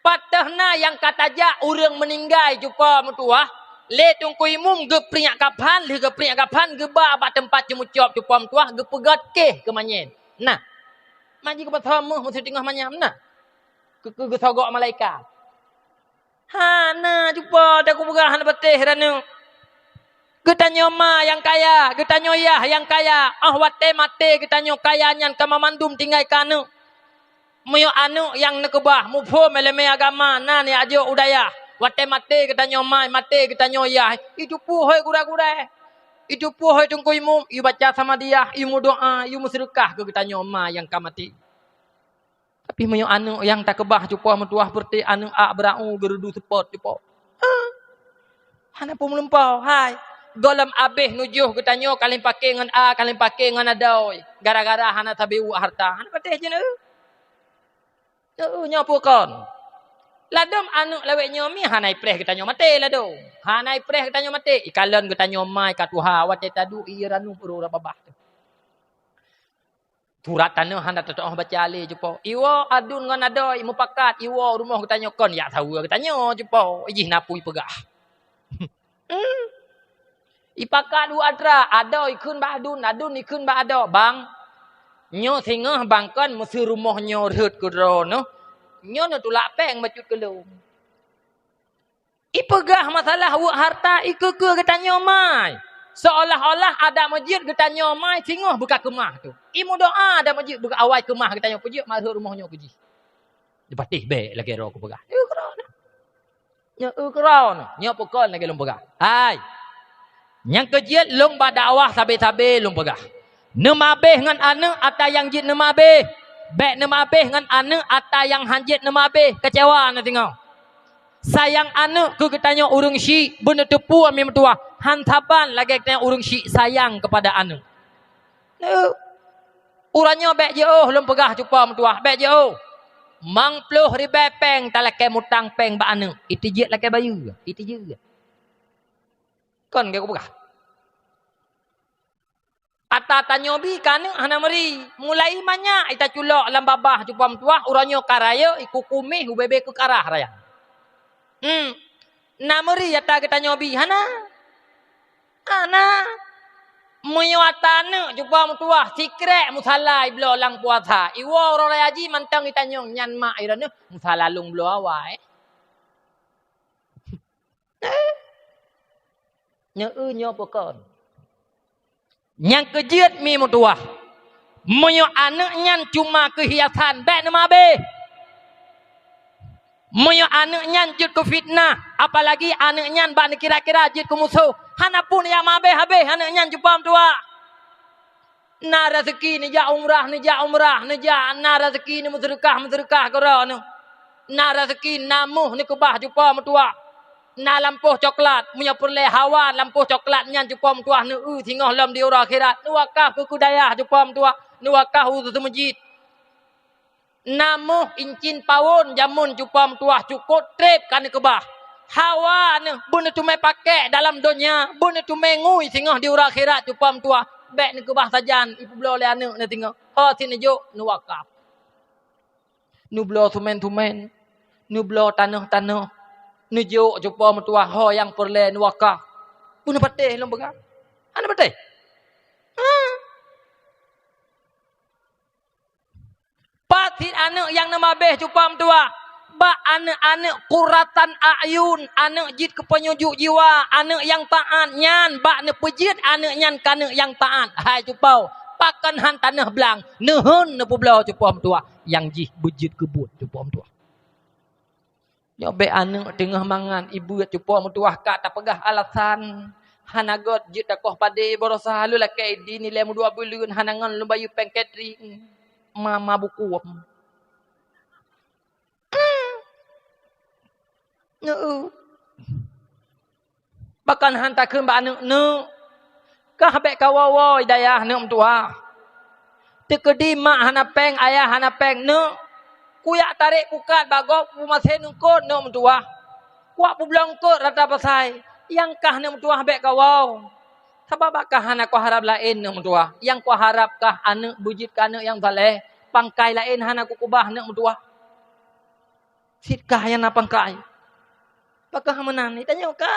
Pat teuh na nyang ka tajak ureuëng meuninggai cupa meutuwah, lé Teungku Imum geupriek kaphan, lheueh geupriek kaphan geuba bak teumpat ceumeucop cupa meutuwah, geupeugét kéh keu manyét. Nah. Maji geupasoe meuh meuseuteungoh manyam nah. Keu, keu geusogok malaikat. Hana cupa takupeugah hana patéh ranup. Geutanyoe ma nyang kaya, geutanyoe yah nyang kaya. Óh watée maté geutanyoe kaya nyan ka mamandum tinggai keu aneuk. Meunyoe aneuk nyang neukeubah muphom iéleumé agama na neujak jok u dayah, watée maté geutanyoe ma maté geutanyoe yah, iteupeue hôi gurée-gurée. Iteupeue hôi Teungku Imum, ibaca samadiyah, imeudoá, imeuseudeukah keu geutanyoe ma nyang ka maté. Tapi meunyoe aneuk nyang takeubah cupo meutuwah, peureute aneuk ak beurau geurudu seupôt cupo. Ha. Hana peue meulumpo, hai. Gohlom abeh nujoh geutanyoe kaleng paké ngon a, kaleng paké ngon adoe. Gara-gara hana sabe uek harta. Hana patéh jeuet, eh. Nyoe, nyoe peue kon. Ladom aneuk lawét nyoe mi hana ipreh geutanyoe maté ladom. Hana ipreh geutanyoe maté. Ikalon geutanyoe mai ka tuha watée taduek ié ranub uroe babah teuh. Surat tanoh hana teutoh baca lé cupo. Iwoe adun ngon adoe mupakat, iwoe rumoh geutanyoe kon yak saweue geutanyoe cupo. Ijih napui peugah. Hmm. Ipakat u atra, adoe ikheun bak adun, adun ikheun bak adoe, "Bang, nyoe singoh bang kon meuseu rumoh nyoe rhot keu droeneuh, nyoe neutulak péng bacut keu lôn." Ipeugah masalah uek harta, ikeue-keue geutanyoe mai. Seolah-olah adak meujeuet geutanyoe mai singoh beuka keumah tu. Imeudoa adak meujeuet beuka awai keumah geutanyoe peujeuet mai rhot rumoh nyoe keu jih. Dipatéh bék lagée roh kupeugah. Nyoe keudroe nyoe peue kon lagée lôn peugah. Hai. Nyang keujeuet lôn bak dakwah sabe-sabe lôn peugah. Neumabeh ngon aneuk ata nyang jeuet neumabeh. Bék neumabeh ngon aneuk ata nyang han jeuet neumabeh. Keucewa na singoh. Sayang aneuk keu geutanyoe ureuëng syiek, beuneuteupue mi meutuwah, han saban lagée geutanyoe ureuëng syiek sayang keupada aneuk. Neu. Uroe nyoe bék jiôh lôn peugah cupo meutuwah, bék jiôh. Mang ploh ribée péng talakée mutang péng bak aneuk, itijeuet lakée bayeue, itijeuet. Kon geu peugah. Ata tanyoe bi ka aneuk hana meuri, mulai manyak ita culok lam babah cupo meutuwah, uroe nyoe ka rayeuk ikukumih ubebe keu karah raya. Hmm. Na meuri ata geutanyoe bi hana? Hana. Meunyoe ata aneuk cupo meutuwah sikrek musala ibloe lam puasa, iwoe uroe raya jih mantong itanyong nyan mak iroe nyoe musala lôn bloe awai. Nyoe nyoe peue kon. Nyang keujeuet mi meutuwah. Meunyoe aneuk nyan cuma keuhiasan, bék neumabeh. Meunyoe aneuk nyan jeuet keu fitnah, apalagi aneuk nyan bak neukira-kira jeuet keu musoh, hana pun nyang mabeh habéh aneuk nyan cupo meutuwah. Na raseuki neujak umrah, neujak umrah, neujak, na raseuki neumeuseudeukah, meuseudeukah keu droeneuh. Na raseuki, na moh neukeubah cupo meutuwah. Na lampôh coklat, meunyoe peureulée hawa lampôh coklat nyan cupo meutuwah neu-eu singoh lom di uroe akhirat, neuwakaf keu keu dayah cupo meutuwah, neuwakaf u seumeujid. Na moh incin pawon jameun cupo meutuwah cukot treb ka neukeubah. Hawa neuh beuneuteumé pakék dalam donya, beuneuteumé ngui singoh di uroe akhirat cupo meutuwah. Bék neukeubah sajan ipeubloe lé aneuk neuh singoh. Ho sit neujok neuwakaf. Neubloe sumen-sumen, neubloe tanoh-tanoh, neujok cupo meutuwah ho nyang peureulée neuwakaf. Beuneupatéh lôn peugah. Hana patéh. Ha. Pat sit aneuk nyang neumabeh cupo meutuwah? Bak aneuk-aneuk qurratan a'yun, aneuk jeuet keu peunyujuk jiwa, aneuk nyang taát nyan bak neupeujeuet aneuk nyan keu aneuk nyang taát. Hai cupo, pakon han tanoh blang, neuheun neupeubloe cupo meutuwah nyang jih beujeuet keu buet cupo meutuwah. Nyoe bék aneuk teungoh mangat ibeuet cupo meutuwah ka tapeugah alasan hana göt jeuet takoh padé baroesa lôn lakée di nilai meudua buleuen hana ngon lôn bayeue péng catering. Mama buku. Neu. Bahkan han takheun bak aneuk, "Neuk, kah bék kawoe-woe i dayah neuk meutuwah. Teukeudi mak hana péng, ayah hana péng, neuk, kujak tarek pukat bak gob peumaséh eungkôt neuk meutuwah. Kuwak peubloe eungkôt rata pasai, nyang kah neuk meutuwah bék kawoe. Sabab bak kah hana kuharab laén neuk meutuwah. Nyang kuharab kah aneuk beujeuet keu aneuk nyang saleh, pangkai laén hana kukeubah neuk meutuwah." Sit kah nyang na pangkai. Pakon meunan, itanyoe ka.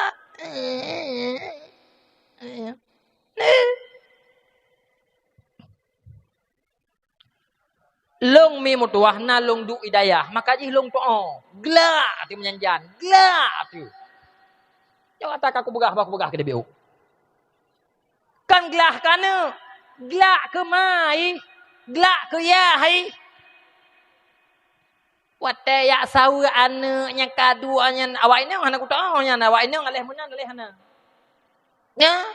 Lôn mi meutuwah na lôn duek i dayah, maka jih lôn tu'oh. Glak teuh meunyan jan, glak teuh. Nyoe ata ka kupeugah, bah kupeugah keu D B O. Kan glah keu aneuk, glak keu ma ih, glak keu yah ih. Watée jak saweue aneuk nyang ka duek nyan, awak inong hana kutoh nyan, awak inong aléh meunan aléh hana. Nyan.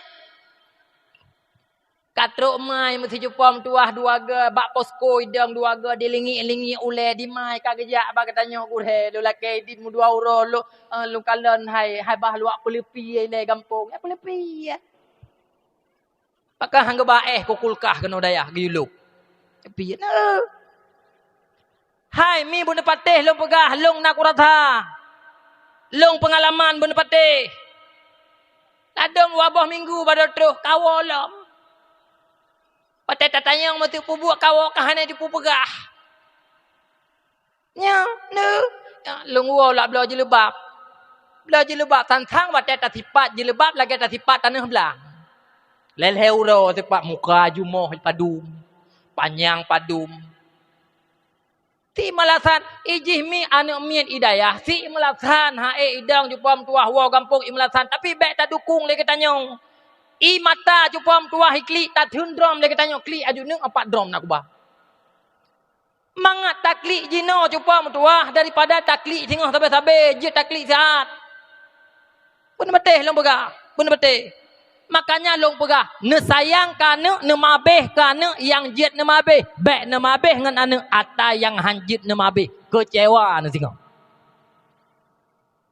Ka trok mai meusijupa meutuwah dua goe, bak posko idong dua goe, dilingik-lingik ulée dimai ka geujak bak geutanyoe gurée, lôn lakée idin meudua uroe lôn, eh, lôn kalon hai, hai bah luwak peuleupi ilée gampông. Ya peuleupi, ya. Maka han geuba éh keu kulkah keunoe dayah geuyue lôb. Tapi na. Hai mi beuneupatéh lôn peugah, lôn na kurasa. Lôn peungalaman beuneupatéh. Ladôm dua boh minggu baroe troh kawoe lom. Watée tatanyong meuteuk peubuet kawoe ka hana jipeupeugah. Nyoe, neu, ya, lôn woe lak bloe jilbab. Bloe jilbab tantang watée tasipat jilbab lagée tasipat taneuk blang. Lhée-lhée uroe sipat muka jumoh padum, panyang padum. Si meulasan, ijih mi aneuk miet idayah, si meulasan, ha ék idong cupa meutuwah woe gampông i meulasan, tapi bék tadukong lé geutanyoe. I mata cupa meutuwah iklik tatheun drom lé geutanyoe, klik aju neuk apat drom na kuba. Mangat taklik jinoe cupa meutuwah daripada taklik singoh sabe-sabe, jeuet taklik siat. Beuneupatéh lôn peugah, beuneupatéh. Makanya lôn peugah, neusayang keu aneuk, neumabéh keu aneuk nyang jeuet neumabéh, bék neumabéh ngon aneuk ata nyang han jeuet neumabéh, keucewa neusingoh.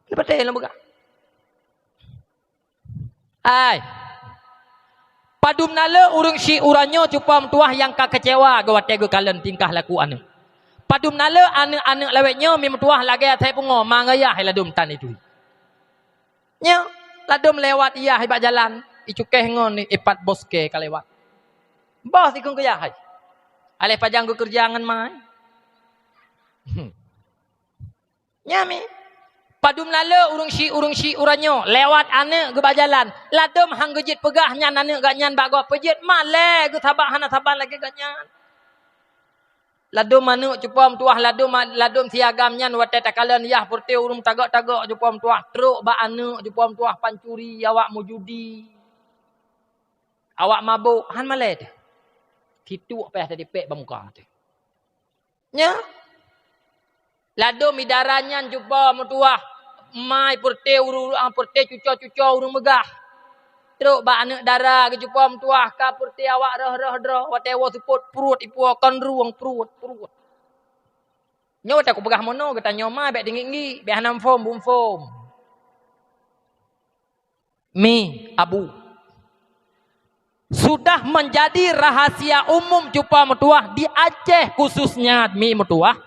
Beuneupatéh lôn peugah. Ai. Padum na le ureuëng syiek uroe nyoe cupa meutuwah nyang ka keucewa geuh watée geukalon tingkah laku aneuk. Padum na le aneuk-aneuk lawét nyoe mi meutuwah lagée asai pungoe ma ngon yah ladôm tan itu. Nyoe ladôm lewat yah bak jalan, icukéh ngon ipat boske ka lewat. Boh sikheun keu yah hai. Aléh pajang geukeureuja ngon ma. Nyan mi. Padum na le ureuëng syiek-ureuëng syiek uroe nyoe lewat aneuk geuba jalan, ladôm han geujeuet peugah nyan aneuk geuh nyan bak gob peujeuet malée geuh sabab hana saban lagée geuh nyan. Ladôm aneuk cupa meutuwah ladôm, ladôm si agam nyan watée takalon yah peureute ureuëng tagok-tagok cupa meutuwah trok bak aneuk cupa meutuwah pancuri awak meujudi. Awak mabôk han malée teuh. Tituk payah tadipék bak muka teuh. Nyoe. Ladôm idara nyan cupa meutuwah mai peureute ureuëng, peureute cuco-cuco ureuëng meugah. Trok bak aneuk dara geucupa meutuwah ka peureute awak rhoh-rhoh droe watée woe seupôt pruet ipuwoe kon rueng pruet-pruet. Nyoe watée kupeugah meunoe geutanyoe ma bék dingiek-ngiek, bék hana muphom bumphom. Mi Abu. Sudah menjadi rahasia umum cupa meutuwah di Aceh khususnya mi meutuwah.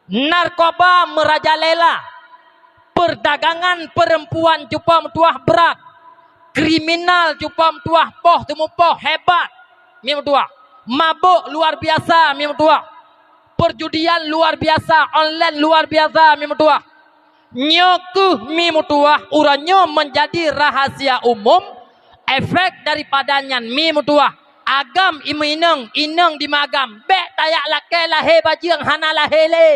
Narkoba merajalela, perdagangan perempuan cupa meutuwah berat, kriminal cupa meutuwah poh teumupoh hebat mi meutuwah, mabôk luar biasa mi meutuwah, perjudian luar biasa, online luar biasa mi meutuwah. Nyoe kheueh mi meutuwah uroe nyoe menjadi rahasia umum, efek daripada nyan mi meutuwah agam imeuinong, inong di magam, bék tajak lakée lahé bajeueng hana lahé lé.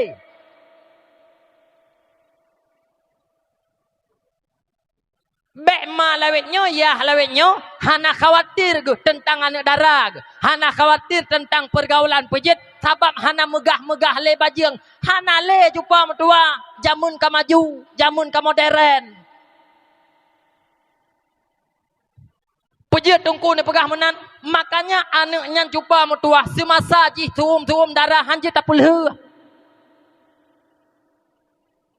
Bék ma lawét nyoe, yah lawét nyoe, hana khawatir geuh teuntang aneuk dara geuh, hana khawatir teuntang peurgaulan peujeuet, sabab hana meugah-meugah lé bajeueng, hana lé cupa meutuwah, jameun ka maju, jameun ka modern. Peujeuet teungku neupeugah meunan, makanya aneuk nyan cupa meutuwah seumasa jih suum-suum dara han jeuet tapeulheueh.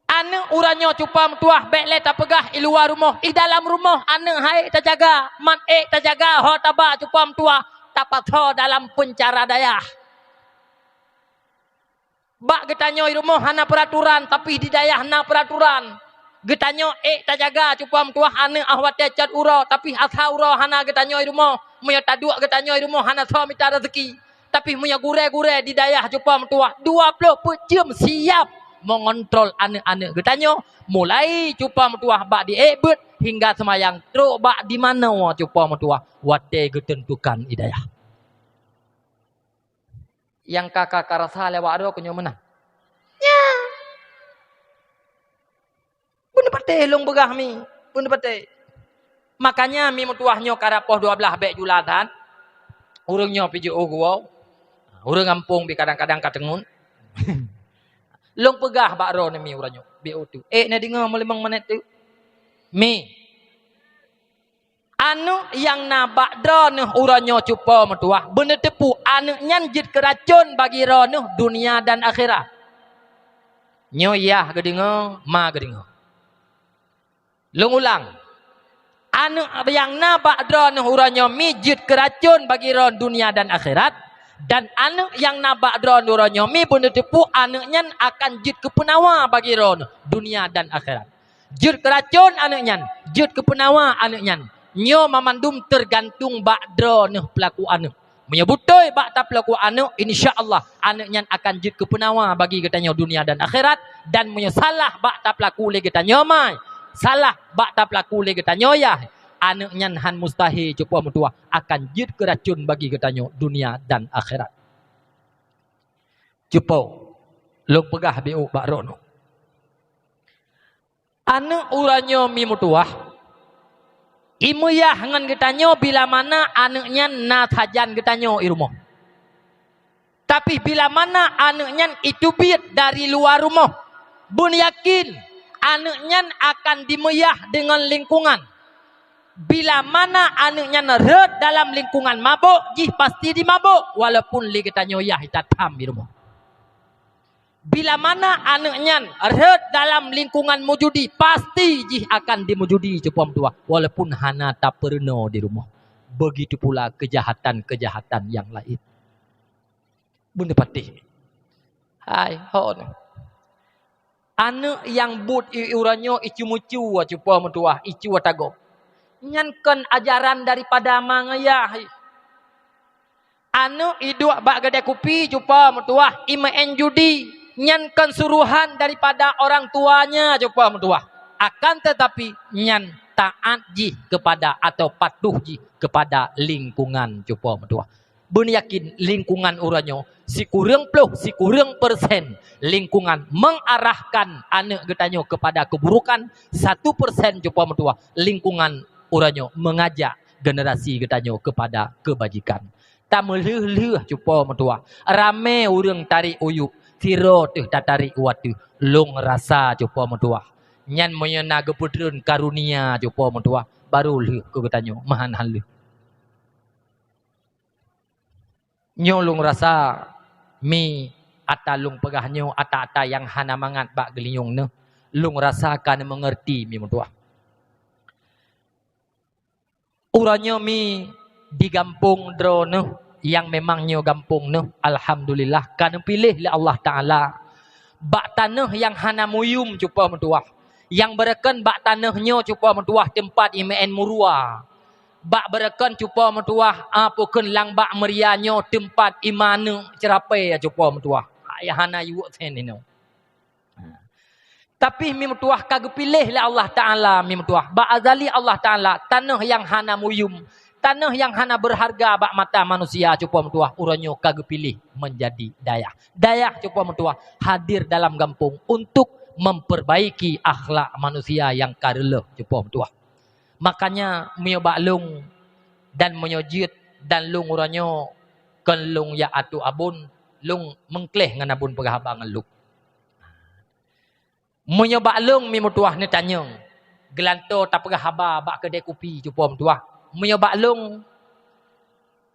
Aneuk uroe nyoe cupa meutuwah bék lé tapeugah i luwa rumoh, i dalam rumoh aneuk hai tajaga, man ék tajaga ho taba cupa meutuwah tapasoe dalam peuncara dayah. Bak geutanyoe i rumoh hana peuraturan, tapi di dayah na peuraturan. Geutanyoe ék tajaga cupa meutuwah aneuk ah watée cot uroe, tapi asa uroe hana geutanyoe i rumoh. Meunyoe taduek geutanyoe i rumoh hana soe mita raseuki. Tapi meunyoe gurée-gurée di dayah cupa meutuwah dua ploh peuet jeuem siab meungontrol aneuk-aneuk geutanyoe, mulai cupa meutuwah bak di ék beuet hingga seumayang trok bak di manoe cupa meutuwah watée geuteuntukan i dayah. Nyang ka, ka, ka rasa lé awak droe keu nyoe meunan. Nyan. Beuneupatéh lôn peugah mi, beuneupatéh. Makanya mi meutuwah nyoe karab poh dua blaih bék jula that. Ureuëng nyoe pih jiôh geuwoe. Ureuëng gampông pih kadang-kadang ka teungeut. Lôn peugah bak droeneuh mi uroe nyoe, bék utu. Ék neudeungoe meulimong minét teuk. Mi. Aneuk nyang na bak droeneuh uroe nyoe cupo meutuwah, beuneuteupeue aneuk nyan jeuet keu racon bagi droeneuh dunia dan akhirat. Nyoe yah geudeungoe, ma geudeungoe. Lôn ulang, aneuk nyang na bak droeneuh uroe nyoe mi jeuet keu racon bagi droeneuh dunia dan akhirat, dan aneuk nyang na bak droeneuh uroe nyoe mi beuneuteupeue aneuk nyan akan jeuet keu peunawa bagi droeneuh dunia dan akhirat. Jeuet keu racon aneuk nyan, jeuet keu peunawa aneuk nyan. Nyoe mamandum teugantung bak droeneuh peulaku aneuk. Meunyoe beutôi bak tapeulaku aneuk, insya Allah aneuk nyan akan jeuet keu peunawa bagi geutanyoe dunia dan akhirat. Dan meunyoe salah bak tapeulaku lé geutanyoe mai, salah bak tapeulaku lé geutanyoe yah, aneuk nyan han mustahé cupo meutuwah akan jeuet keu racon bagi geutanyoe dunia dan akhirat. Cupo lôn peugah biôk bak droeneuh. Aneuk uroe nyoe mi meutuwah, imeuyah ngon geutanyoe bila mana aneuk nyan na sajan geutanyoe i rumoh. Tapi bila mana aneuk nyan iteubiet dari luwa rumoh, beuneuyakén aneuk nyan akan dimeuyah deungon lingkungan. Bila mana aneuk nyan rhot dalam lingkungan mabök, jih pasti dimabök, walaupun lé geutanyoe yah ita tham i rumoh. Bila mana aneuk nyan rhot dalam lingkungan meujudi, pasti jih akan dimeujudi cupo meutuwah, walaupun hana tapeurunoe di rumoh. Begitu pula kejahatan-kejahatan yang lain. Beuneupatéh. Hai, ho nyoe. Aneuk nyang buet i uroe nyoe icu-mucu cupo meutuwah, icu tagob. Nyan kon ajaran daripada ma ngon yah. Aneuk iduek bak keudè kupi cupo meutuwah, imeu'en judi, nyan kon suruhan daripada orang tuanya cupo meutuwah. Akan tetapi nyan taat jih kepada atau patuh jih kepada lingkungan cupo meutuwah. Beuneuyakin lingkungan uroe nyoe sikureueng ploh, sikureueng persen lingkungan mengarahkan aneuk geutanyoe kepada keburukan, satu persen cupo meutuwah lingkungan uroe nyoe mengajak generasi geutanyoe kepada kebajikan. Tameulheueh-lheueh cupo meutuwah, ramé ureuëng tarék u yueb, sidroe teuh tatarék u ateueh, lôn rasa cupo meutuwah. Nyan meunyoe na geupeutreun karunia cupo meutuwah, barô lheueh keu geutanyoe, meuhan han lheueh. Nyoe lôn rasa mi ata lôn peugah nyoe ata-ata nyang hana mangat bak geulinyueng neuh, lôn rasa ka neumeungeurti mi meutuwah. Uroe nyoe mi di gampông droeneuh nyang memang nyoe gampông neuh, alhamdulillah ka neupiléh lé Allah Taala bak tanoh nyang hana muyum cupo meutuwah. Nyang beureukon bak tanoh nyoe cupo meutuwah teumpat imeu'en murua. Bak beureukon cupo meutuwah, a, pukon lam bak meuria nyoe teumpat imaneuek ceurapée cupo meutuwah. Nyang hana yuwok sen inoe. Tapi mi meutuwah ka geupiléh lé Allah Taala mi meutuwah. Bak azali Allah Taala tanoh nyang hana muyum, tanoh nyang hana beurharga bak mata manusia cupo meutuwah uroe nyoe ka geupiléh meunjadi dayah. Dayah cupo meutuwah hadir dalam gampông untuk memperbaiki akhlak manusia nyang ka reuloh cupo meutuwah. Makanya meunyoe bak lôn dan meunyoe jeuet dan lôn uroe nyoe kon lôn jak ateueh abon, lôn meukleh ngon abon peugah haba ngon lôn. Meunyoe bak lôn mi meutuwah neutanyong, geulantoe tapeugah haba bak keudè kupi cupo meutuwah. Meunyoe bak lôn,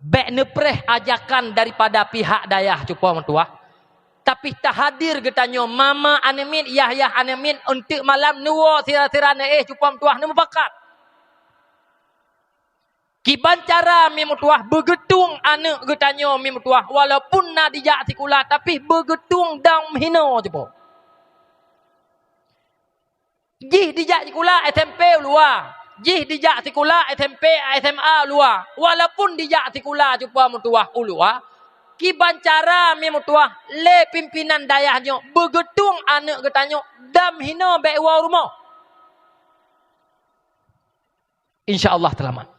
bék neupreh ajakan daripada pihak dayah cupo meutuwah. Tapi tahadir geutanyoe mama aneuk miet, yah-yah aneuk miet, eunteuk malam neuwoe sira-sira neuéh cupo meutuwah neumupakat. Kiban cara mi meutuwah beugeutueng aneuk geutanyoe mi meutuwah, walaupun na dijak sikula, tapi beugeutueng dam hinoe cupo. Jih dijak sikula S M P u luwa, jih dijak sikula S M P, S M A u luwa, walaupun dijak sikula cupo meutuwah u luwa, kiban cara mi meutuwah lé pimpinan dayah nyoe beugeutueng aneuk geutanyoe dam hinoe bék woe rumoh. Insya Allah teulamat.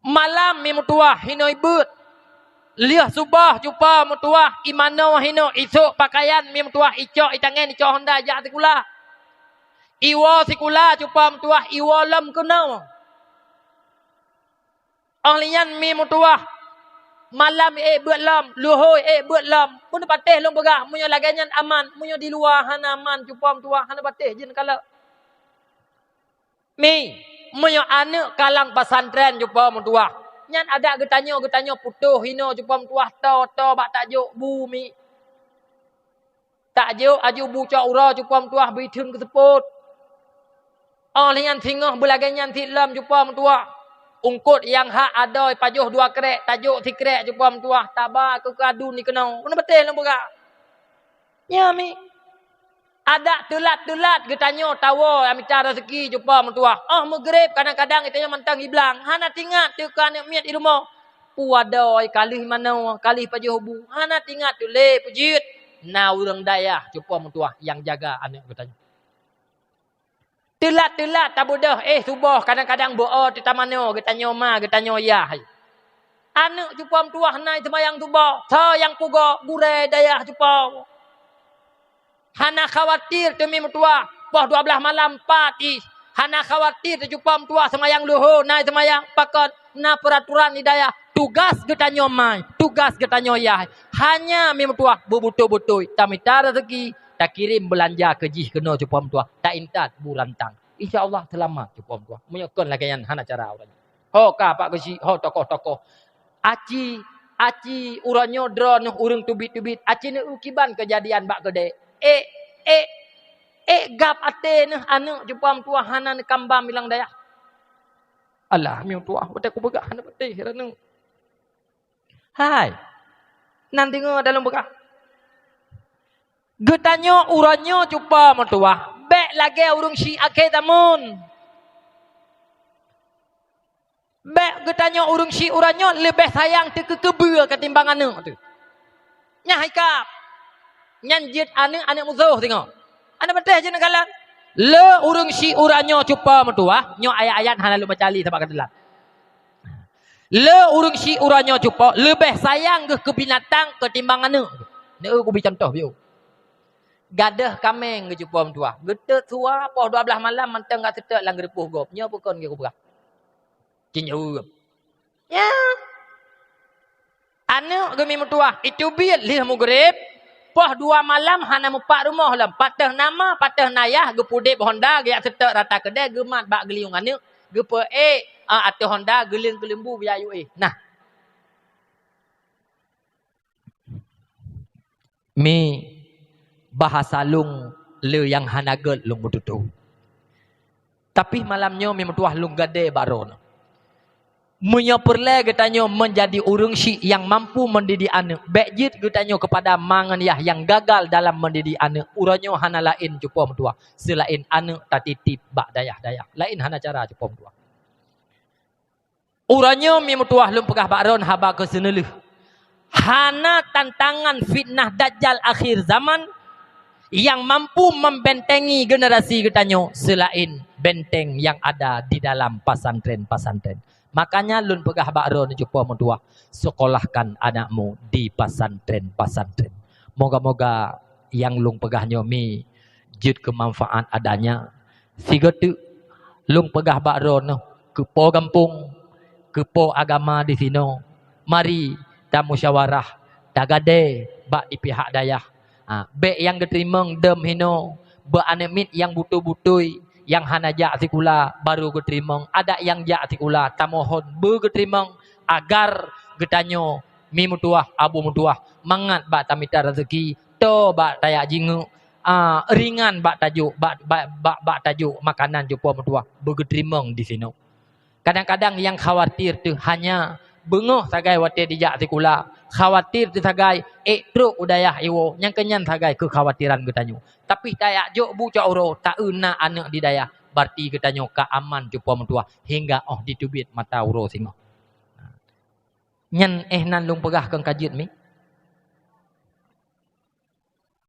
Malam mi meutuwah hinoe beuet. Lheueh suboh cupo meutuwah imanoe hinoe isok pakaian mi meutuwah icok itangen icok honda jak sikula. Iwoe sikula cupo meutuwah iwoe lom keunoe. Óh lheueh nyan mi meutuwah malam ék beuet lom, luhôi ék beuet lom. Pun patéh lôn peugah meunyoe lagée nyan aman, meunyoe di luwa hana aman cupo meutuwah hana patéh jeuet kalon. Mi, Meunyoe aneuk kalang pesantren cupo meutuah, nyan adak geutanyoe, geutanyoe putôh hinoe cupo meutuah, to-to bak tajok bu mi. Tajok aju bu cok uroe cupo meutuah, bri theun keu seupôt. Óh lheueh nyan singoh beulagée nyan sit lom cupo meutuah. Ungkot nyang hak adoe pajoh dua krek, tajok sikrek cupo meutuah, taba keu kadu ni keunoe. Meunan beuteh lôn peugah. Nyan mi. Adak teulat-teulat geutanyoe tawoe mita raseuki cupo meutuah. Óh meugreb kadang-kadang geutanyoe mantong iblang, hana tingat teuka aneuk miet di rumoh. Peue adoe, ka lheueh manoe, ka lheueh pajoh bu, hana tingat teu lé peujeuet. Na ureuëng dayah cupo meutuah nyang jaga aneuk geutanyoe. Teulat-teulat tabeudôh, éh, suboh kadang-kadang beu-o teutamanoe geutanyoe ma, geutanyoe yah. Aneuk cupo meutuah na seumayang suboh, soe nyang pugoe, gurée dayah cupo. Hana khawatir teu mi meutuah, poh dua blaih malam pat jih. Hana khawatir teu cupo meutuah seumayang luho, na seumayang pakon, na peuraturan di dayah. Tugas geutanyoe ma, tugas geutanyoe yah. Hanya mi meutuah beubeutôi-beutôi tamita raseuki, takirém beulanja keu jih keunoe cupo meutuah, taintat bu rantang. Insya Allah seulamat cupo meutuah. Meunyoe kon lagée nyan hana cara ureuëng. Ho ka pak geuchik, ho tokoh-tokoh. Aci, aci uroe nyoe droeneuh ureuëng teubiet-teubiet, aci neueu kiban keujadian bak keudée. Ék, ék, ék gab até neuh aneuk cupo meutuah hana neukambam ilang dayah. Alah, mi meutuah, watée kupeugah hana beuteh raneuk. Hai. Nan deungoe dalam peugah. Geutanyoe uroe nyoe cupo meutuah, bék lagée ureuëng syiek akhé zamon. Bék geutanyoe ureuëng syiek uroe nyoe leubeh sayang teu keu keubeue ketimbang aneuk teuh. Nyan hai kab. Nyan jeuet aneuk, aneuk musoh singoh. Aneuk beuteh jeuet neukalon. Le ureuëng syiek uroe nyoe cupo meutuah, nyoe ayat-ayat hana lôn baca lé sabab ka teulat. Le ureuëng syiek uroe nyoe cupo leubeh sayang geuh keu binatang ketimbang aneuk. Neu kubi contoh biôh. Gadôh kaméng geucupo meutuah. Geutot sua poh dua blaih malam mantong ka seutôt lam geureupôh gob. Nyoe peue kon geupeugah? Cit jaweueb. Ya. Aneuk geumi meutuah, iteubiet lheueh mugreb, poh dua malam hana mupat rumoh lom. Patéh na ma, patéh na yah, geupudeb honda, geujak seutôt rata keudée, geumat bak geulinyueng aneuk, geupeu ék, a, ateueh honda, geuleuen keu leumbu, geujak yue éh. Nah. Mi bahasa lôn le nyang hana gét lôn meututoe. Tapi malam nyoe mi meutuah lôn gadée bak droeneuh. Meunyoe peureulée geutanyoe meunjadi ureuëng syiek nyang mampu mendidik aneuk, bék jeuet geutanyoe keupada ma ngon yah nyang gagal dalam mendidik aneuk, uroe nyoe hana laén cupo meutuah, seulaén aneuk tatitip bak dayah-dayah. Laén hana cara cupo meutuah. Uroe nyoe mi meutuah lôn peugah bak droeneuh haba keu seuneulheueh. Hana tantangan fitnah dajjal akhé zaman nyang mampu membentengi generasi geutanyoe seulaén benteng nyang ada di dalam pesantren-pesantren. Makanya lôn peugah bak droeneuh cupo meutuah, sekolahkan anakmu di pesantren-pesantren. Moga-moga nyang lôn peugah nyoe mi jeuet keu manfaat adanya. Sigoe teuk lôn peugah bak droeneuh keu po gampông, keu po agama disinoe, mari tamusyawarah, tagadée bak di pihak dayah. Ha, bék nyang geuteurimong dum hinoe, beu aneuk miet nyang beutôi-beutôi, nyang hana jak sikula baru geuteurimong, adak nyang jak sikula tamohon beu geuteurimong agar geutanyoe mi meutuah, abu meutuah, mangat bak tamita raseuki, toe bak tajak jingeuk, a, ringan bak tajok, bak, bak, bak, bak tajok makanan cupo meutuah beu geuteurimong disinoe. Kadang-kadang nyang khawatir teuh hanya beungoh sagai watée dijak sikula, khawatir teuh sagai ék trok u dayah iwoe, nyang keunyan sagai keukhawatiran geutanyoe. Tapi tajak jok bu cok uroe, taeu na aneuk di dayah, berarti geutanyoe ka aman cupo meutuah hingga óh diteubiet mata uroe singoh. Nyan éh nan lôn peugah keu ka jeuet mi.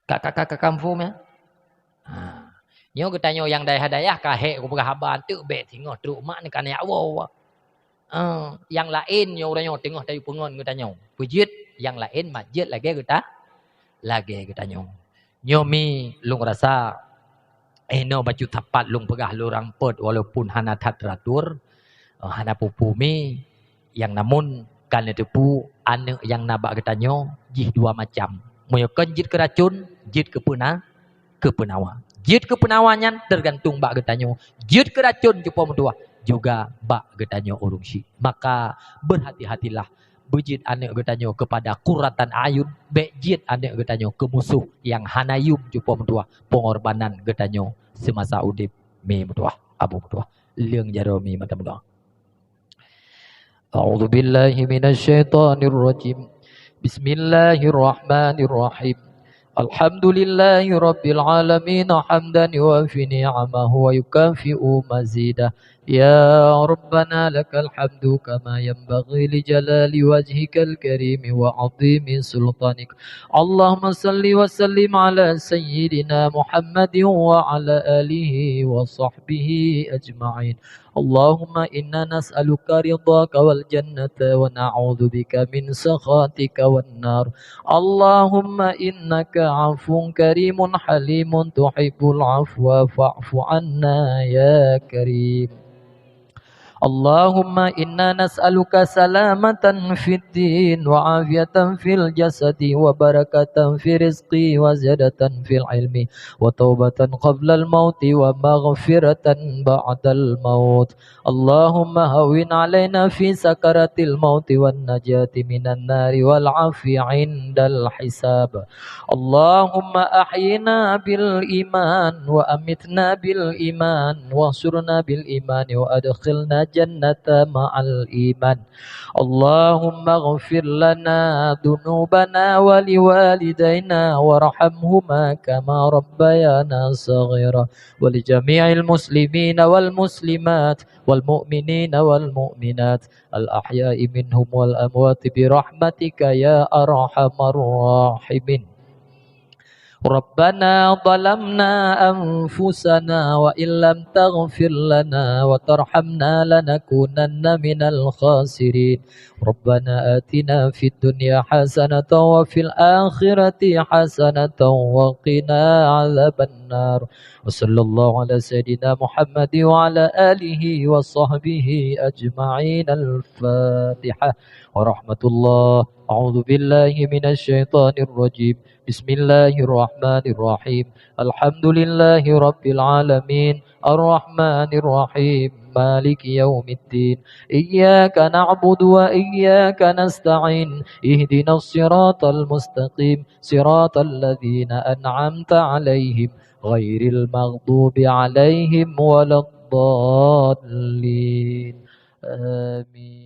Ka, ka, ka, ka kampung ya. Ha. Nyoe geutanyoe nyang dayah-dayah ka hék kupeugah haba anteuk bék singoh trok mak neuka neujak woe. Eh, nyang laén nyoe uroe nyoe teungoh tayue peungon geutanyoe. Peujeuet nyang laén mak jeuet lagée geuta, lagée geutanyoe. Nyoe mi lôn rasa, eh, inoe bacut sapat lôn peugah lôn rampot walaupun hana that teratur, eh, hana peue-peue mi, nyang namun ka neuteupeue aneuk nyang na bak geutanyoe jih dua macam. Meunyoe kon jeuet keu racon, jeuet keu peuna-, keu peunawa. Jeuet keu peunawa nyan teugantung bak geutanyoe. Jeuet keu racon cupo meutuah. juga bak geutanyoe ureuëng syiek. Maka, berhati-hatilah beujeuet aneuëk geutanyoe keupada qurratan ayun, bék jeuet aneuëk geutanyoe keu musoh nyang hana yum cupo meutuah peungorbanan geutanyoe seumasa udeb. Mi meutuah, Abu meutuah, leueng jaroe mi mata meutuah. A'udzubillahi minasyaitonirrajim. Bismillahirrahmanirrahim. Alhamdulillahi rabbil alamin, hamdan yuwafi ni'amahu wa yukafi'u mazidah. Ya Rabbana, lakal hamdu kama yanbaghi li jalali wajhikal karimi wa azimi sultanik. Allahumma salli wa sallim ala sayyidina Muhammadin wa ala alihi wa sahbihi ajma'in. Allahumma inna nas'aluka ridhaka wal jannata wa na'udzubika min sakhatika wan nar. Allahumma innaka 'afuwun karimun halimun tuhibbul 'afwa fa'fu 'anna ya karim. Allahumma inna nas'aluka salamatan fid din wa afiyatan fil jasadi wa barakatan fi rizqi wa ziyadatan fil ilmi wa taubatan qablal mauti wa maghfiratan ba'dal maut. Allahumma hawwin 'alaina fi sakaratil mauti wan najati minan nari wal 'afwi 'indal hisab. Allahumma ahyina bil iman wa amitna bil iman wahsyurna bil iman wa adkhilna jannata ma'al iman. Allahumma ighfir lana dzunubana wa liwalidaina warhamhuma kama rabbayana shaghira wa li jami'il muslimina wal muslimat wal mu'minina wal mu'minat al ahya'i minhum wal amwat bi rahmatika ya arhamar rahimin. Rabbana zalamna anfusana wa illam taghfir lana wa tarhamna lanakunanna minal khasirin. Rabbana atina fid dunya hasanatan wa fil akhirati hasanatan wa qina adzabannar. Wa sallallahu ala sayyidina Muhammadin wa ala alihi wa sahbihi ajma'in. Al-Fatihah. Wa rahmatullah. A'udzu billahi minasy syaithanir rajim. Bismillahirrahmanirrahim. Alhamdulillahi rabbil alamin. Arrahmanirrahim. Maliki yaumiddin. Iyyaka na'budu wa iyyaka nasta'in. Ihdinas siratal mustaqim. Siratal ladzina an'amta 'alaihim ghairil maghdubi 'alaihim waladdallin. Amin.